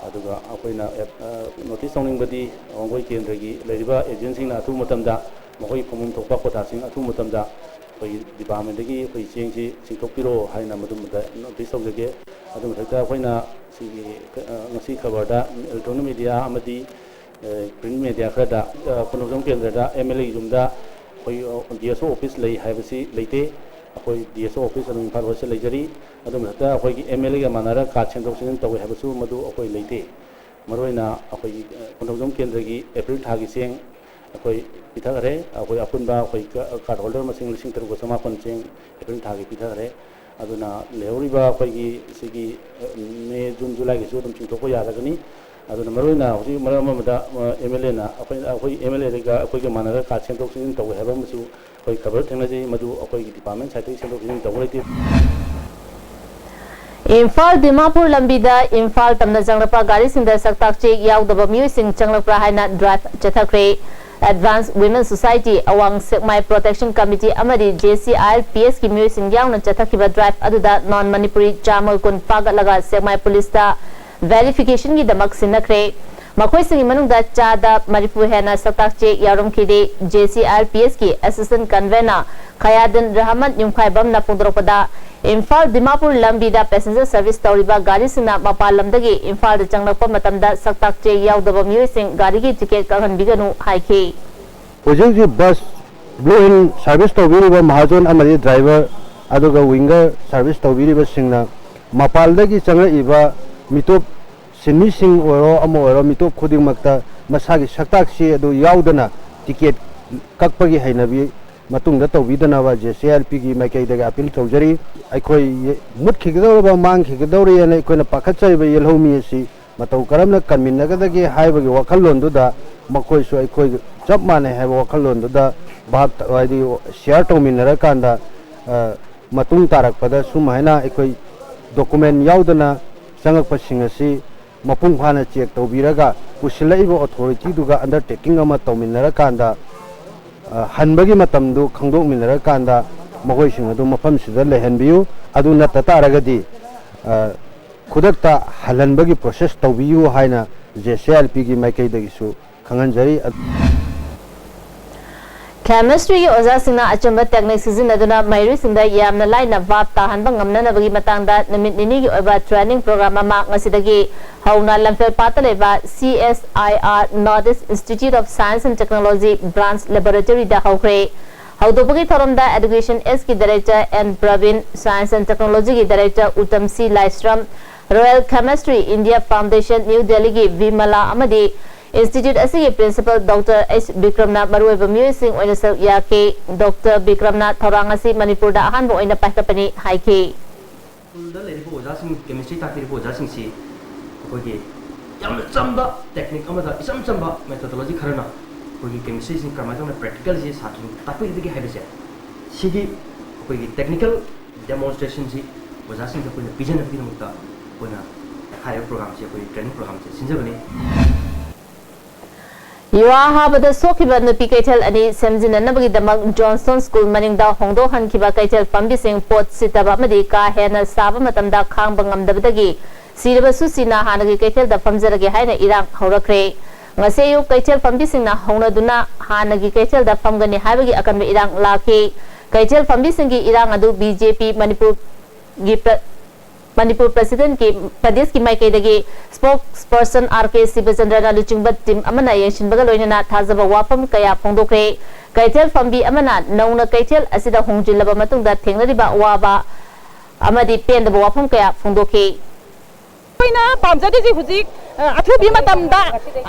ꯑꯗꯨꯒ ꯑꯩꯈꯣꯏꯅ, ꯑ, ꯅꯣꯇꯤꯁ ꯇꯧꯅꯤꯡꯕꯗꯤ, ꯋꯥꯡꯒꯣꯏ ꯀꯦꯟꯗ꯭ꯔꯒꯤ ꯂꯩꯔꯤꯕ ꯑꯦꯖꯦꯟꯁꯤꯡꯅ ꯑꯊꯨꯕ ꯃꯇꯝꯗ ꯃꯈꯣꯏꯒꯤ ꯐꯪꯐꯝ ꯊꯣꯛꯄ ꯀꯣꯇꯥꯁꯤꯡ ꯑꯊꯨꯕ ꯃꯇꯝꯗ ꯑꯩꯈꯣꯏꯒꯤ ꯗꯤꯄꯥꯔꯠꯃꯦꯟꯗꯒꯤ ꯑꯩꯈꯣꯏ ꯆꯦꯡꯁꯤ ꯆꯤꯡꯊꯣꯛꯄꯤꯔꯣ ꯍꯥꯏꯅ ꯃꯗꯨꯃꯗ ꯅꯣꯇꯤꯁ ꯇꯧꯖꯒꯦ꯫ ꯑꯗꯨ ꯃꯊꯛꯇ ꯑꯩꯈꯣꯏꯅ ꯁꯤꯒꯤ, ꯑ, ꯉꯁꯤ ꯈꯕꯔꯗ ꯏꯂꯦꯛꯇ꯭ꯔꯣꯅꯤꯛ ꯃꯦꯗꯤꯌꯥ ꯑꯃꯗꯤ, ꯑ, ꯄ꯭ꯔꯤꯟꯠ ꯃꯦꯗꯤꯌꯥ ꯈꯔꯗ, ꯑ, ꯀꯣꯟꯊꯧꯖꯝ ꯀꯦꯟꯗ꯭ꯔꯗ ꯑꯦꯝ ꯑꯦꯜ ꯑꯦꯒꯤ ꯌꯨꯝꯗ ꯑꯩꯈꯣꯏ, ꯑ, ꯗꯤ ꯑꯦꯁ ꯑꯣ ꯑꯣꯐꯤꯁ ꯂꯩ ꯍꯥꯏꯕꯁꯤ ꯂꯩꯇꯦ꯫ ꯑꯩꯈꯣꯏ ꯗꯤ ꯑꯦꯁ ꯑꯣ ꯑꯣꯐꯤꯁ ꯑꯗꯨꯝ ꯏꯝꯐꯥꯜ ꯋꯦꯁꯇ ꯂꯩꯖꯔꯤ꯫ ꯑꯗꯨ ꯃꯊꯛꯇ ꯑꯩꯈꯣꯏꯒꯤ ꯑꯦꯝ ꯑꯦꯜ ꯑꯦꯒ ꯃꯥꯟꯅꯔꯒ ꯀꯥꯔꯗ ꯁꯦꯝꯗꯣꯛ ꯁꯦꯝꯖꯤꯟ ꯇꯧꯋꯤ ꯍꯥꯏꯕꯁꯨ ꯃꯗꯨ ꯑꯩꯈꯣꯏ ꯂꯩꯇꯦ꯫ ꯃꯔꯨꯑꯣꯏꯅ ꯑꯩꯈꯣꯏꯒꯤ, ꯑ, ꯀꯣꯟꯊꯧꯖꯝ ꯀꯦꯟꯗ꯭ꯔꯒꯤ ꯑꯦꯄ꯭ꯔꯤꯜ ꯊꯥꯒꯤ ꯆꯦꯡ ꯑꯩꯈꯣꯏ ꯄꯤꯊꯈ꯭ꯔꯦ꯫ ꯑꯩꯈꯣꯏ ꯑꯄꯨꯟꯕ ꯑꯩꯈꯣꯏ ꯀ-, ꯀꯥꯔꯗ ꯍꯣꯜꯗꯔ ꯃꯁꯤꯡ ꯂꯤꯁꯤꯡ ꯇꯔꯨꯛꯀ ꯆꯃꯥꯄꯟ ꯆꯦꯡ ꯑꯦꯄ꯭ꯔꯤꯜ ꯊꯥꯒꯤ ꯄꯤꯊꯈ꯭ꯔꯦ꯫ ꯑꯗꯨꯅ ꯂꯩꯍꯧꯔꯤꯕ ꯑꯩꯈꯣꯏꯒꯤ ꯁꯤꯒꯤ, ꯑ, ꯃꯦ, ꯖꯨꯟ, ꯖꯨꯂꯥꯏꯒꯤꯁꯨ ꯑꯗꯨꯝ ꯆꯤꯡꯊꯣꯛꯄ ꯌꯥꯔꯒꯅꯤ꯫ ꯑꯗꯨꯅ ꯃꯔꯨꯑꯣꯏꯅ ꯍꯧꯖꯤꯛ ꯃꯔꯛ ꯑꯃꯗ, ꯑ, ꯑꯦꯝ ꯑꯦꯜ ꯑꯦꯅ ꯑꯩꯈꯣꯏ, ꯑꯩꯈꯣꯏ ꯑꯦꯝ ꯑꯦꯜ ꯑꯦꯒ ꯑꯩꯈꯣꯏꯒ ꯃꯥꯟꯅꯔꯒ ꯀꯥꯔꯗ ꯁꯦꯝꯗꯣꯛ ꯁꯦꯝꯖꯤꯟ ꯇꯧꯋꯦ ꯍꯥꯏꯕ ꯑꯃꯁꯨ ꯑꯩꯈꯣꯏ ꯈꯕꯔ ꯊꯦꯡꯅꯖꯩ, ꯃꯗꯨ ꯑꯩꯈꯣꯏꯒꯤ ꯗꯤꯄꯥꯔꯠꯃꯦꯟ ꯁꯥꯏꯠꯇꯒꯤ ꯁꯦꯝꯗꯣꯛ ꯁꯦꯝꯖꯤꯟ ꯇꯧꯕ ꯂꯩꯇꯦ꯫ ꯏꯝꯐꯥꯜ ꯗꯤꯃꯥꯄꯨꯔ ꯂꯝꯕꯤꯗ ꯏꯝꯐꯥꯜ ꯇꯝꯅ ꯆꯪꯂꯛꯄ ꯒꯥꯔꯤꯁꯤꯡꯗ ꯁꯛꯇꯥꯛ ꯆꯦꯛ ꯌꯥꯎꯗꯕ ꯃꯤꯑꯣꯏꯁꯤꯡ ꯆꯪꯂꯛꯄ꯭ꯔꯥ ꯍꯥꯏꯅ ꯗ꯭ꯔꯥꯏꯚ ꯆꯠꯊꯈ꯭ꯔꯦ꯫ ꯑꯦꯗꯚꯥꯟꯁ ꯋꯤꯃꯦꯟ ꯁꯣꯁꯥꯏꯇꯤ, ꯑꯋꯥꯡ ꯁꯦꯛꯃꯥꯏ ꯄ꯭ꯔꯣꯇꯦꯛꯁꯟ ꯀꯃꯤꯇꯤ ꯑꯃꯗꯤ J C I L P ꯑꯦꯁꯀꯤ ꯃꯤꯑꯣꯏꯁꯤꯡ ꯌꯥꯎꯅ ꯆꯠꯊꯈꯤꯕ ꯗ꯭ꯔꯥꯏꯚ ꯑꯗꯨꯗ ꯅꯣꯟ ꯃꯅꯤꯄꯨꯔꯤ ꯆꯥꯝꯃꯒ ꯀꯨꯟ ꯐꯥꯒꯠꯂꯒ ꯁꯦꯛꯃꯥꯏ ꯄꯨꯂꯤꯁꯇ ꯚꯦꯔꯤꯐꯤꯀꯦꯁꯟꯒꯤꯗꯃꯛ ꯁꯤꯟꯅꯈ꯭ꯔꯦ꯫ ꯃꯈꯣꯏꯁꯤꯡꯒꯤ ꯃꯅꯨꯡꯗ ꯆꯥꯗ ꯃꯔꯤꯐꯨ ꯍꯦꯟꯅ ꯁꯛꯇꯥꯛ ꯆꯦꯛ ꯌꯥꯎꯔꯝꯈꯤꯗꯦ꯫ J C I L P ꯑꯦꯁꯀꯤ ꯑꯦꯁꯤꯁꯇꯦꯟ ꯀꯟꯚꯦꯅꯔ ꯈꯌꯥꯗꯤꯟ ꯔꯍꯃꯟ ꯌꯨꯝꯈꯥꯏꯕꯝꯅ ꯐꯣꯡꯗꯣꯔꯛꯄꯗ, ꯏꯝꯐꯥꯜ ꯗꯤꯃꯥꯄꯨꯔ ꯂꯝꯕꯤꯗ ꯄꯦꯁꯦꯟꯖꯔ ꯁꯔꯚꯤꯁ ꯇꯧꯔꯤꯕ ꯒꯥꯔꯤꯁꯤꯡꯅ ꯃꯄꯥꯟ ꯂꯝꯗꯒꯤ ꯏꯝꯐꯥꯜꯗ ꯆꯪꯂꯛꯄ ꯃꯇꯝꯗ ꯁꯛꯇꯥꯛ ꯆꯦꯛ ꯌꯥꯎꯗꯕ ꯃꯤꯑꯣꯏꯁꯤꯡ ꯒꯥꯔꯤꯒꯤ ꯇꯤꯀꯦꯠ ꯀꯛꯍꯟꯕꯤꯒꯅꯨ ꯍꯥꯏꯈꯤ꯫ ꯍꯧꯖꯤꯛ ꯍꯧꯖꯤꯛ ꯕꯁ ꯕ꯭ꯂꯨ ꯍꯤꯜ ꯁꯥꯔꯚꯤꯁ ꯇꯧꯕꯤꯔꯤꯕ ꯃꯍꯥꯖꯣꯟ ꯑꯃꯗꯤ ꯗ꯭ꯔꯥꯏꯚꯔ ꯑꯗꯨꯒ ꯋꯤꯡꯒꯔ ꯁꯥꯔꯚꯤꯁ ꯇꯧꯕꯤꯔꯤꯕꯁꯤꯡꯅ ꯃꯄꯥꯟꯗꯒꯤ ꯆꯪꯂꯛꯏꯕ ꯃꯤꯇꯣꯞ ꯁꯤꯟꯃꯤꯁꯤꯡ ꯑꯣꯏꯔꯣ ꯑꯃ ꯑꯣꯏꯔꯣ ꯃꯤꯇꯣꯞ ꯈꯨꯗꯤꯡꯃꯛꯇ ꯃꯁꯥꯒꯤ ꯁꯛꯇꯥꯛꯁꯤ ꯑꯗꯨ ꯌꯥꯎꯗꯅ ꯇꯤꯀꯦꯠ ꯀꯛꯄꯒꯤ ꯍꯩꯅꯕꯤ ꯃꯇꯨꯡꯗ ꯇꯧꯕꯤꯗꯅꯕ ꯖꯦ ꯁꯤ ꯑꯥꯏ ꯑꯦꯜ ꯄꯤꯒꯤ ꯃꯥꯏꯀꯩꯗꯒꯤ ꯑꯄꯤꯜ ꯇꯧꯖꯔꯤ꯫ ꯑꯩꯈꯣꯏ ꯃꯨꯠꯈꯤꯒꯗꯧꯔꯕ, ꯃꯥꯡꯈꯤꯒꯗꯧꯔꯦꯅ ꯑꯩꯈꯣꯏꯅ ꯄꯥꯈꯠꯆꯔꯤꯕ ꯌꯦꯜꯍꯧꯃꯤ ꯑꯁꯤ ꯃꯇꯧ ꯀꯔꯝꯅ ꯀꯟꯃꯤꯟꯅꯒꯗꯒꯦ ꯍꯥꯏꯕꯒꯤ ꯋꯥꯈꯜꯂꯣꯟꯗꯨꯗ ꯃꯈꯣꯏꯁꯨ ꯑꯩꯈꯣꯏ ꯆꯞ ꯃꯥꯟꯅꯩ ꯍꯥꯏꯕ ꯋꯥꯈꯜꯂꯣꯟꯗꯨꯗ ꯚꯥꯞ, ꯍꯥꯏꯗꯤ ꯁꯤꯌꯥꯔ ꯇꯧꯃꯤꯟꯅꯔꯀꯥꯟꯗ, ꯑ, ꯃꯇꯨꯡ ꯇꯥꯔꯛꯄꯗ ꯁꯨꯝ ꯍꯥꯏꯅ ꯑꯩꯈꯣꯏ ꯗꯣꯀꯨꯃꯦꯟ ꯌꯥꯎꯗꯅ ꯆꯪꯉꯛꯄꯁꯤꯡ ꯑꯁꯤ ꯃꯄꯨꯡ ꯐꯥꯅ ꯆꯦꯛ ꯇꯧꯕꯤꯔꯒ ꯄꯨꯁꯤꯜꯂꯛꯏꯕ ꯑꯣꯊꯣꯔꯤꯇꯤꯗꯨꯒ ꯑꯟꯗꯔꯇꯦꯀꯤꯡ ꯑꯃ ꯇꯧꯃꯤꯟꯅꯔꯀꯥꯟꯗ ꯑ, ꯍꯟꯕꯒꯤ ꯃꯇꯝꯗꯨ ꯈꯪꯗꯣꯛꯃꯤꯟꯅꯔꯀꯥꯟꯗ ꯃꯈꯣꯏꯁꯤꯡ ꯑꯗꯨ ꯃꯐꯝꯁꯤꯗ ꯂꯩꯍꯟꯕꯤꯌꯨ꯫ ꯑꯗꯨ ꯅꯠꯇ ꯇꯥꯔꯒꯗꯤ, ꯑ, ꯈꯨꯗꯛꯇ ꯍꯜꯍꯟꯕꯒꯤ process ꯇꯧꯕꯤꯌꯨ ꯍꯥꯏꯅ J C I R P ꯒꯤ ꯃꯥꯏꯀꯩꯗꯒꯤꯁꯨ ꯈꯪꯍꯟꯖꯔꯤ꯫ Chemistry ꯒꯤ ꯑꯣꯖꯥꯁꯤꯡꯅ ꯑꯆꯨꯝꯕ technique ꯁꯤꯖꯤꯟꯅꯗꯨꯅ ꯃꯍꯩꯔꯣꯏꯁꯤꯡꯗ ꯌꯥꯝꯅ ꯂꯥꯏꯅ ꯚꯥꯞ ꯇꯥꯍꯟꯕ ꯉꯝꯅꯅꯕꯒꯤ ꯃꯇꯥꯡꯗ ꯅꯨꯃꯤꯠ ꯅꯤꯅꯤꯒꯤ ꯑꯣꯏꯕ training program ꯑꯃ ꯉꯁꯤꯗꯒꯤ ꯍꯧꯅ ꯂꯝꯐꯦꯜꯄꯥꯠꯇ ꯂꯩꯕ C S I R North East Institute of Science and Technology Branch Laboratory ꯗ ꯍꯧꯈ꯭ꯔꯦ꯫ ꯍꯧꯗꯣꯛꯄꯒꯤ ꯊꯧꯔꯝꯗ Education S ꯀꯤ Director N Praveen, Science and Technology ꯒꯤ Director ꯎꯇꯝ ꯁꯤ ꯂꯥꯏꯁ꯭ꯔꯝ, Royal Chemistry India Foundation New Delhi ꯒꯤ ꯕꯤꯃꯂꯥ ꯑꯃꯗꯤ Institute ꯑꯁꯤꯒꯤ Principal Doctor H ꯕꯤꯀ꯭ꯔꯝꯅ ꯃꯔꯨꯑꯣꯏꯕ ꯃꯤꯑꯣꯏꯁꯤꯡ ꯑꯣꯏꯅ ꯁꯔꯨꯛ ꯌꯥꯈꯤ꯫ Doctor ꯕꯤꯀ꯭ꯔꯝꯅ ꯊꯧꯔꯥꯡ ꯑꯁꯤ ꯃꯅꯤꯄꯨꯔꯗ ꯑꯍꯥꯟꯕ ꯑꯣꯏꯅ ꯄꯥꯏꯈꯠꯄꯅꯤ ꯍꯥꯏꯈꯤ꯫ ꯁ꯭ꯀꯨꯜꯗ ꯂꯩꯔꯤꯕ ꯑꯣꯖꯥꯁꯤꯡ, chemistry ꯇꯥꯛꯄꯤꯔꯤꯕ ꯑꯣꯖꯥꯁꯤꯡꯁꯤ ꯑꯩꯈꯣꯏꯒꯤ ꯌꯥꯝꯅ ꯆꯝꯕ technique ꯑꯃꯗ, ꯏꯆꯝ ꯆꯝꯕ methodology ꯈꯔꯅ ꯑꯩꯈꯣꯏꯒꯤ chemistry ꯁꯤ ꯀꯔꯝꯍꯥꯏꯅ ꯇꯧꯅ practical ꯁꯤ ꯁꯥꯇ꯭ꯔꯁꯤꯡ ꯇꯥꯛꯄꯤꯒꯗꯒꯦ ꯍꯥꯏꯕꯁꯦ, ꯁꯤꯒꯤ ꯑꯩꯈꯣꯏꯒꯤ technical demonstration ꯁꯤ ꯑꯣꯖꯥꯁꯤꯡꯗ ꯑꯩꯈꯣꯏꯅ ꯄꯤꯖꯅꯕꯒꯤꯗꯃꯛꯇ ꯑꯩꯈꯣꯏꯅ ꯍꯥꯏꯔꯤꯕ program ꯁꯤ, ꯑꯩꯈꯣꯏꯒꯤ training program ꯁꯦ ꯁꯤꯟꯖꯕꯅꯤ꯫ ꯌꯨꯍꯥ ꯍꯥꯕꯗ ꯁꯣꯛꯈꯤꯕ ꯅꯨꯄꯤ ꯀꯩꯊꯦꯜ ꯑꯅꯤ ꯁꯦꯝꯖꯤꯟꯅꯅꯕꯒꯤꯗꯃꯛ Johnson School ꯃꯅꯤꯡꯗ ꯍꯣꯡꯗꯣꯛꯍꯟꯈꯤꯕ ꯀꯩꯊꯦꯜ ꯐꯝꯕꯤꯁꯤꯡ ꯄꯣꯠ ꯁꯤꯠꯇꯕ ꯑꯃꯗꯤ ꯀꯥ ꯍꯦꯟꯅ ꯁꯥꯕ ꯃꯇꯝꯗ ꯈꯥꯡꯕ ꯉꯝꯗꯕꯗꯒꯤ ꯁꯤꯔꯕꯁꯨ ꯁꯤꯅ ꯍꯥꯟꯅꯒꯤ ꯀꯩꯊꯦꯜꯗ ꯐꯝꯖꯔꯒꯦ ꯍꯥꯏꯅ ꯏꯔꯥꯡ ꯍꯧꯔꯛꯈ꯭ꯔꯦ꯫ ꯉꯁꯤ ꯑꯌꯨꯛ ꯀꯩꯊꯦꯜ ꯐꯝꯕꯤꯁꯤꯡꯅ ꯍꯧꯅꯗꯨꯅ ꯍꯥꯟꯅꯒꯤ ꯀꯩꯊꯦꯜꯗ ꯐꯝꯒꯅꯤ ꯍꯥꯏꯕꯒꯤ ꯑꯀꯟꯕ ꯏꯔꯥꯡ ꯂꯥꯛꯈꯤ꯫ ꯀꯩꯊꯦꯜ ꯐꯝꯕꯤꯁꯤꯡꯒꯤ ꯏꯔꯥꯡ ꯑꯗꯨ B J P ꯃꯅꯤꯄꯨꯔꯒꯤ ꯄ꯭ꯔ-, ꯃꯅꯤꯄꯨꯔ President ꯀꯤ, ꯄ꯭ꯔꯗꯦꯁꯀꯤ ꯃꯥꯏꯀꯩꯗꯒꯤ Spokesperson R K ꯁꯤꯕꯆꯟꯗ꯭ꯔꯅ ꯂꯨꯆꯤꯡꯕ team ꯑꯃꯅ ꯌꯦꯡꯁꯤꯟꯕꯒ ꯂꯣꯏꯅꯅ ꯊꯥꯖꯕ ꯋꯥꯐꯝ ꯀꯌꯥ ꯐꯣꯡꯗꯣꯛꯈ꯭ꯔꯦ꯫ ꯀꯩꯊꯦꯜ ꯐꯝꯕꯤ ꯑꯃꯅ ꯅꯧꯅ ꯀꯩꯊꯦꯜ ꯑꯁꯤꯗ ꯍꯣꯡꯖꯤꯜꯂꯕ ꯃꯇꯨꯡꯗ ꯊꯦꯡꯅꯔꯤꯕ ꯑꯋꯥꯕ ꯑꯃꯗꯤ ꯄꯦꯟꯗꯕ ꯋꯥꯐꯝ ꯀꯌꯥ ꯐꯣꯡꯗꯣꯛꯈꯤ꯫ ꯑꯩꯈꯣꯏꯅ ꯄꯥꯝꯖꯔꯤꯁꯤ ꯍꯧꯖꯤꯛ, ꯑ, ꯑꯊꯨꯕꯤ ꯃꯇꯝꯗ,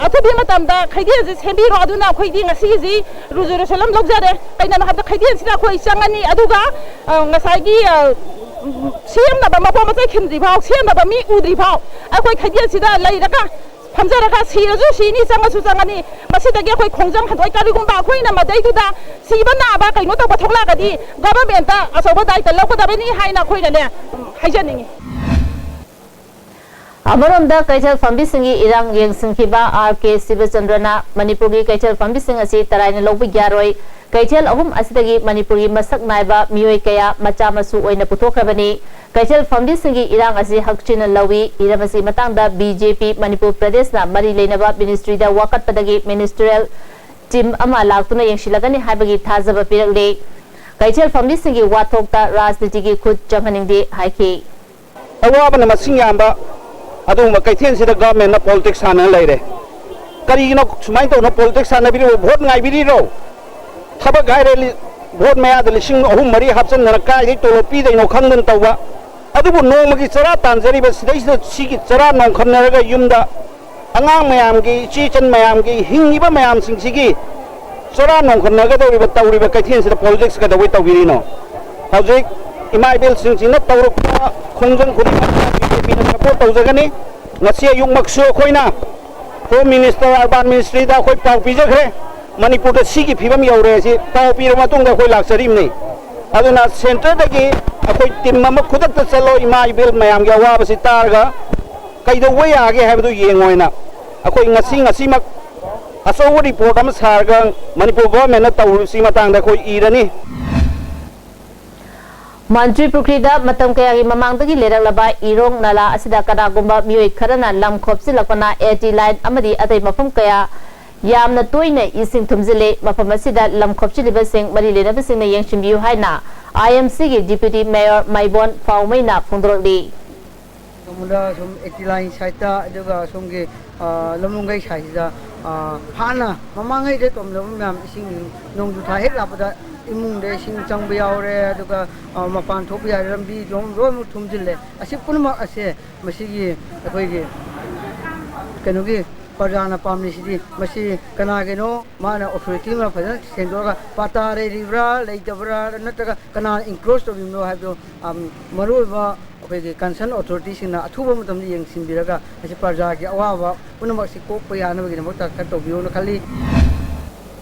ꯑꯊꯨꯕꯤ ꯃꯇꯝꯗ ꯀꯩꯊꯦꯜꯁꯤ ꯁꯦꯝꯕꯤꯔꯣ꯫ ꯑꯗꯨꯅ ꯑꯩꯈꯣꯏꯗꯤ ꯉꯁꯤꯒꯤꯁꯤ resolution ꯑꯃ ꯂꯧꯖꯔꯦ꯫ ꯀꯩꯅꯣ ꯍꯥꯏꯕꯗ ꯀꯩꯊꯦꯜꯁꯤꯗ ꯑꯩꯈꯣꯏ ꯆꯪꯉꯅꯤ, ꯑꯗꯨꯒ, ꯑ, ꯉꯁꯥꯏꯒꯤ, ꯑ, ꯁꯦꯝꯅꯕ ꯃꯄꯣꯠ ꯃꯆꯩ ꯈꯤꯟꯗ꯭ꯔꯤ ꯐꯥꯎ, ꯁꯦꯝꯅꯕ ꯃꯤ ꯎꯗ꯭ꯔꯤ ꯐꯥꯎ ꯑꯩꯈꯣꯏ ꯀꯩꯊꯦꯜꯁꯤꯗ ꯂꯩꯔꯒ ꯐꯝꯖꯔꯒ ꯁꯤꯔꯁꯨ ꯁꯤꯅꯤ, ꯆꯪꯉꯁꯨ ꯆꯪꯉꯅꯤ꯫ ꯃꯁꯤꯗꯒꯤ ꯑꯩꯈꯣꯏ ꯈꯣꯡꯖꯪ ꯍꯟꯗꯣꯛꯑꯣꯏ꯫ ꯀꯔꯤꯒꯨꯝꯕ ꯑꯩꯈꯣꯏꯅ ꯃꯗꯩꯗꯨꯗ ꯁꯤꯕ ꯅꯥꯕ ꯀꯩꯅꯣ ꯇꯧꯕ ꯊꯣꯛꯂꯛꯑꯒꯗꯤ government ꯇ ꯑꯆꯧꯕ ꯗꯥꯏꯇ ꯂꯧꯒꯗꯕꯅꯤ ꯍꯥꯏꯅ ꯑꯩꯈꯣꯏꯅꯅꯦ, ꯎꯝ, ꯍꯥꯏꯖꯅꯤꯡꯉꯤ꯫ ꯑꯃꯔꯣꯝꯗ, ꯀꯩꯊꯦꯜ ꯐꯝꯕꯤꯁꯤꯡꯒꯤ ꯏꯔꯥꯡ ꯌꯦꯡꯁꯤꯟꯈꯤꯕ ꯑꯥꯔ ꯀꯦ ꯁꯤꯕꯆꯟꯗ꯭ꯔꯅ ꯃꯅꯤꯄꯨꯔꯒꯤ ꯀꯩꯊꯦꯜ ꯐꯝꯕꯤꯁꯤꯡ ꯑꯁꯤ ꯇꯔꯥꯏꯅ ꯂꯧꯕ ꯌꯥꯔꯣꯏ, ꯀꯩꯊꯦꯜ ꯑꯍꯨꯝ ꯑꯁꯤꯗꯒꯤ ꯃꯅꯤꯄꯨꯔꯒꯤ ꯃꯁꯛ ꯅꯥꯏꯕ ꯃꯤꯑꯣꯏ ꯀꯌꯥ ꯃꯆꯥ ꯃꯁꯨ ꯑꯣꯏꯅ ꯄꯨꯊꯣꯛꯈ꯭ꯔꯕꯅꯤ꯫ ꯀꯩꯊꯦꯜ ꯐꯝꯕꯤꯁꯤꯡꯒꯤ ꯏꯔꯥꯡ ꯑꯁꯤ ꯍꯛꯆꯤꯟꯅ ꯂꯧꯏ꯫ ꯏꯔꯝ ꯑꯁꯤ ꯃꯇꯥꯡꯗ ꯕꯤ ꯖꯦ ꯄꯤ ꯃꯅꯤꯄꯨꯔ ꯄ꯭ꯔꯗꯦꯁꯅ ꯃꯔꯤ ꯂꯩꯅꯕ ꯃꯤꯅꯤꯁꯇ꯭ꯔꯤꯗ ꯋꯥꯀꯠꯄꯗꯒꯤ ꯃꯤꯅꯤꯁꯇ꯭ꯔꯤꯌꯦꯜ ꯇꯤꯝ ꯑꯃ ꯂꯥꯛꯇꯨꯅ ꯌꯦꯡꯁꯤꯜꯂꯒꯅꯤ ꯍꯥꯏꯕꯒꯤ ꯊꯥꯖꯕ ꯄꯤꯔꯛꯂꯤ꯫ ꯀꯩꯊꯦꯜ ꯐꯝꯕꯤꯁꯤꯡꯒꯤ ꯋꯥꯊꯣꯛꯇ ꯔꯥꯖꯅꯤꯇꯤꯒꯤ ꯈꯨꯠ ꯆꯪꯍꯟꯅꯤꯡꯗꯦ ꯍꯥꯏꯈꯤ꯫ ꯑꯋꯥꯕꯅ ꯃꯁꯤꯡ ꯌꯥꯝꯕ, ꯑꯗꯨꯒꯨꯝꯕ ꯀꯩꯊꯦꯜꯁꯤꯗ ꯒꯚꯔꯟꯃꯦꯟꯅ ꯄꯣꯂꯤꯇꯤꯛꯁ ꯁꯥꯟꯅ ꯂꯩꯔꯦ꯫ ꯀꯔꯤꯒꯤꯅꯣ ꯁꯨꯃꯥꯏꯅ ꯇꯧꯅ ꯄꯣꯂꯤꯇꯤꯛꯁ ꯁꯥꯟꯅꯕꯤꯔꯤꯕ? ꯚꯣꯠ ꯉꯥꯏꯕꯤꯔꯤꯔꯣ? ꯊꯕꯛ ꯍꯥꯏꯔꯦ, ꯂꯤ-, ꯚꯣꯠ ꯃꯌꯥꯗ ꯂꯤꯁꯤꯡ ꯑꯍꯨꯝ ꯃꯔꯤ ꯍꯥꯞꯆꯤꯟꯗꯅ ꯀꯥꯏꯗꯒꯤ ꯇꯣꯂꯣꯞ ꯄꯤꯗꯣꯏꯅꯣ ꯈꯪꯗꯅ ꯇꯧꯕ꯫ ꯑꯗꯨꯕꯨ ꯅꯣꯡꯃꯒꯤ ꯆꯔꯥ ꯇꯥꯟꯖꯔꯤꯕ ꯁꯤꯗꯩꯁꯤꯗ ꯁꯤꯒꯤ ꯆꯔꯥ ꯅꯣꯡꯈꯟꯅꯔꯒ ꯌꯨꯝꯗ ꯑꯉꯥꯡ ꯃꯌꯥꯝꯒꯤ, ꯏꯆꯦ ꯏꯆꯟ ꯃꯌꯥꯝꯒꯤ, ꯍꯤꯡꯉꯤꯕ ꯃꯌꯥꯝꯁꯤꯡꯁꯤꯒꯤ ꯆꯔꯥ ꯅꯣꯡꯈꯟꯅꯒꯗꯧꯔꯤꯕ, ꯇꯧꯔꯤꯕ ꯀꯩꯊꯦꯜꯁꯤꯗ ꯄꯣꯂꯤꯇꯤꯛꯁ ꯀꯩꯗꯧꯕꯩ ꯇꯧꯕꯤꯔꯤꯅꯣ? ꯍꯧꯖꯤꯛ ꯏꯃꯥ ꯏꯕꯦꯜꯁꯤꯡꯁꯤꯅ ꯇꯧꯔꯛꯄ ꯈꯣꯡꯖꯪ ꯈꯨꯗꯤꯡꯃꯛ ꯕꯤ ꯖꯦ ꯄꯤꯅ ꯁꯄꯣꯔꯠ ꯇꯧꯖꯒꯅꯤ꯫ ꯉꯁꯤ ꯑꯌꯨꯛꯃꯛꯁꯨ ꯑꯩꯈꯣꯏꯅ ꯍꯣꯝ ꯃꯤꯅꯤꯁꯇꯔ, ꯑꯔꯕꯥꯟ ꯃꯤꯅꯤꯁꯇ꯭ꯔꯤꯗ ꯑꯩꯈꯣꯏ ꯄꯥꯎ ꯄꯤꯖꯈ꯭ꯔꯦ꯫ ꯃꯅꯤꯄꯨꯔꯗ ꯁꯤꯒꯤ ꯐꯤꯕꯝ ꯌꯧꯔꯦ ꯁꯤ ꯄꯥꯎ ꯄꯤꯔꯕ ꯃꯇꯨꯡꯗ ꯑꯩꯈꯣꯏ ꯂꯥꯛꯆꯔꯤꯕꯅꯤ꯫ ꯑꯗꯨꯅ ꯁꯦꯟꯇꯔꯗꯒꯤ ꯑꯩꯈꯣꯏ ꯇꯤꯝ ꯑꯃ ꯈꯨꯗꯛꯇ ꯆꯠꯂꯣ, ꯏꯃꯥ ꯏꯕꯦꯜ ꯃꯌꯥꯝꯒꯤ ꯑꯋꯥꯕꯁꯤ ꯇꯥꯔꯒ ꯀꯩꯗꯧꯕ ꯌꯥꯒꯦ ꯍꯥꯏꯕꯗꯨ ꯌꯦꯡꯉꯣ ꯍꯥꯏꯅ ꯑꯩꯈꯣꯏ ꯉꯁꯤ, ꯉꯁꯤꯃꯛ ꯑꯆꯧꯕ ꯔꯤꯄꯣꯔꯠ ꯑꯃ ꯁꯥꯔꯒ ꯃꯅꯤꯄꯨꯔ ꯒꯣꯚꯔꯟꯃꯦꯟꯠꯅ ꯇꯧꯔꯤꯕꯁꯤ ꯃꯇꯥꯡꯗ ꯑꯩꯈꯣꯏ ꯏꯔꯅꯤ꯫ ꯃꯟꯇ꯭ꯔꯤ ꯄꯨꯈ꯭ꯔꯤꯗ ꯃꯇꯝ ꯀꯌꯥꯒꯤ ꯃꯃꯥꯡꯗꯒꯤ ꯂꯩꯔꯛꯂꯕ ꯏꯔꯣꯡ ꯅꯂꯥ ꯑꯁꯤꯗ ꯀꯅꯥꯒꯨꯝꯕ ꯃꯤꯑꯣꯏ ꯈꯔꯅ ꯂꯝ ꯈꯣꯞꯆꯤꯜꯂꯛꯄꯅ ꯑꯦ ꯇꯤ ꯂꯥꯏꯟ ꯑꯃꯗꯤ ꯑꯇꯩ ꯃꯐꯝ ꯀꯌꯥ ꯌꯥꯝꯅ ꯇꯣꯏꯅ ꯏꯁꯤꯡ ꯊꯨꯝꯖꯤꯜꯂꯤ꯫ ꯃꯐꯝ ꯑꯁꯤꯗ ꯂꯝ ꯈꯣꯞꯆꯤꯜꯂꯤꯕꯁꯤꯡ ꯃꯔꯤ ꯂꯩꯅꯕꯁꯤꯡꯅ ꯌꯦꯡꯁꯤꯟꯕꯤꯌꯨ ꯍꯥꯏꯅ ꯑꯥꯏ ꯑꯦꯝ ꯁꯤꯒꯤ ꯗꯤꯄ꯭ꯌꯨꯇꯤ ꯃꯦꯌꯔ ꯃꯥꯏꯕꯣꯟ ꯐꯥꯎꯃꯩꯅ ꯐꯣꯡꯗꯣꯔꯛꯂꯤ꯫ ꯀꯃꯨꯗ ꯁꯨꯝ ꯑꯦ ꯇꯤ ꯂꯥꯏꯟ ꯁꯥꯏꯠꯇ, ꯑꯗꯨꯒ ꯁꯣꯝꯒꯤ, ꯑ, ꯂꯝꯂꯣꯡꯒꯩ ꯁꯥꯏꯠꯁꯤꯗ, ꯑ, ꯍꯥꯟꯅ ꯃꯃꯥꯡꯉꯩꯗ ꯇꯧꯔꯝꯗꯕ ꯃꯌꯥꯝ, ꯏꯁꯤꯡ ꯅꯣꯡꯖꯨ ꯊꯥ ꯍꯦꯛ ꯂꯥꯛꯄꯗ ꯏꯃꯨꯡꯗ ꯏꯁꯤꯡ ꯆꯪꯕ ꯌꯥꯎꯔꯦ, ꯑꯗꯨꯒ, ꯑ, ꯃꯄꯥꯟ ꯊꯣꯛꯄ ꯌꯥꯔꯦ, ꯂꯝꯕꯤ ꯊꯣꯡ ꯂꯣꯏꯅꯃꯛ ꯊꯨꯝꯖꯤꯜꯂꯦ꯫ ꯑꯁꯤ ꯄꯨꯝꯅꯃꯛ ꯑꯁꯦ ꯃꯁꯤꯒꯤ ꯑꯩꯈꯣꯏꯒꯤ ꯀꯩꯅꯣꯒꯤ ꯄ꯭ꯔꯖꯥꯅ ꯄꯥꯝꯂꯤꯁꯤꯗꯤ ꯃꯁꯤ ꯀꯅꯥꯒꯤꯅꯣ, ꯃꯥꯅ ꯑꯣꯊꯣꯔꯤꯇꯤ ꯑꯃ ꯐꯖꯅ ꯁꯦꯡꯗꯣꯛꯑꯒ ꯄꯥꯇꯥ ꯂꯩꯔꯤꯕ꯭ꯔꯥ ꯂꯩꯇꯕ꯭ꯔꯥ, ꯅꯠꯇ꯭ꯔꯒ ꯀꯅꯥꯅ ꯏꯟꯀ꯭ꯔꯣꯁ ꯇꯧꯔꯤꯕꯅꯣ ꯍꯥꯏꯕꯗꯨ, ꯑꯝ, ꯃꯔꯨꯑꯣꯏꯕ ꯑꯩꯈꯣꯏꯒꯤ ꯀꯟꯁꯔꯟ ꯑꯣꯊꯣꯔꯤꯇꯤꯁꯤꯡꯅ ꯑꯊꯨꯕ ꯃꯇꯝꯗ ꯌꯦꯡꯁꯤꯟꯕꯤꯔꯒ ꯃꯁꯤ ꯄ꯭ꯔꯖꯥꯒꯤ ꯑꯋꯥꯕ ꯄꯨꯝꯅꯃꯛꯁꯤ ꯀꯣꯛꯄ ꯌꯥꯅꯕꯒꯤꯗꯃꯛꯇ ꯈꯔ ꯇꯧꯕꯤꯌꯣꯅ ꯈꯜꯂꯤ꯫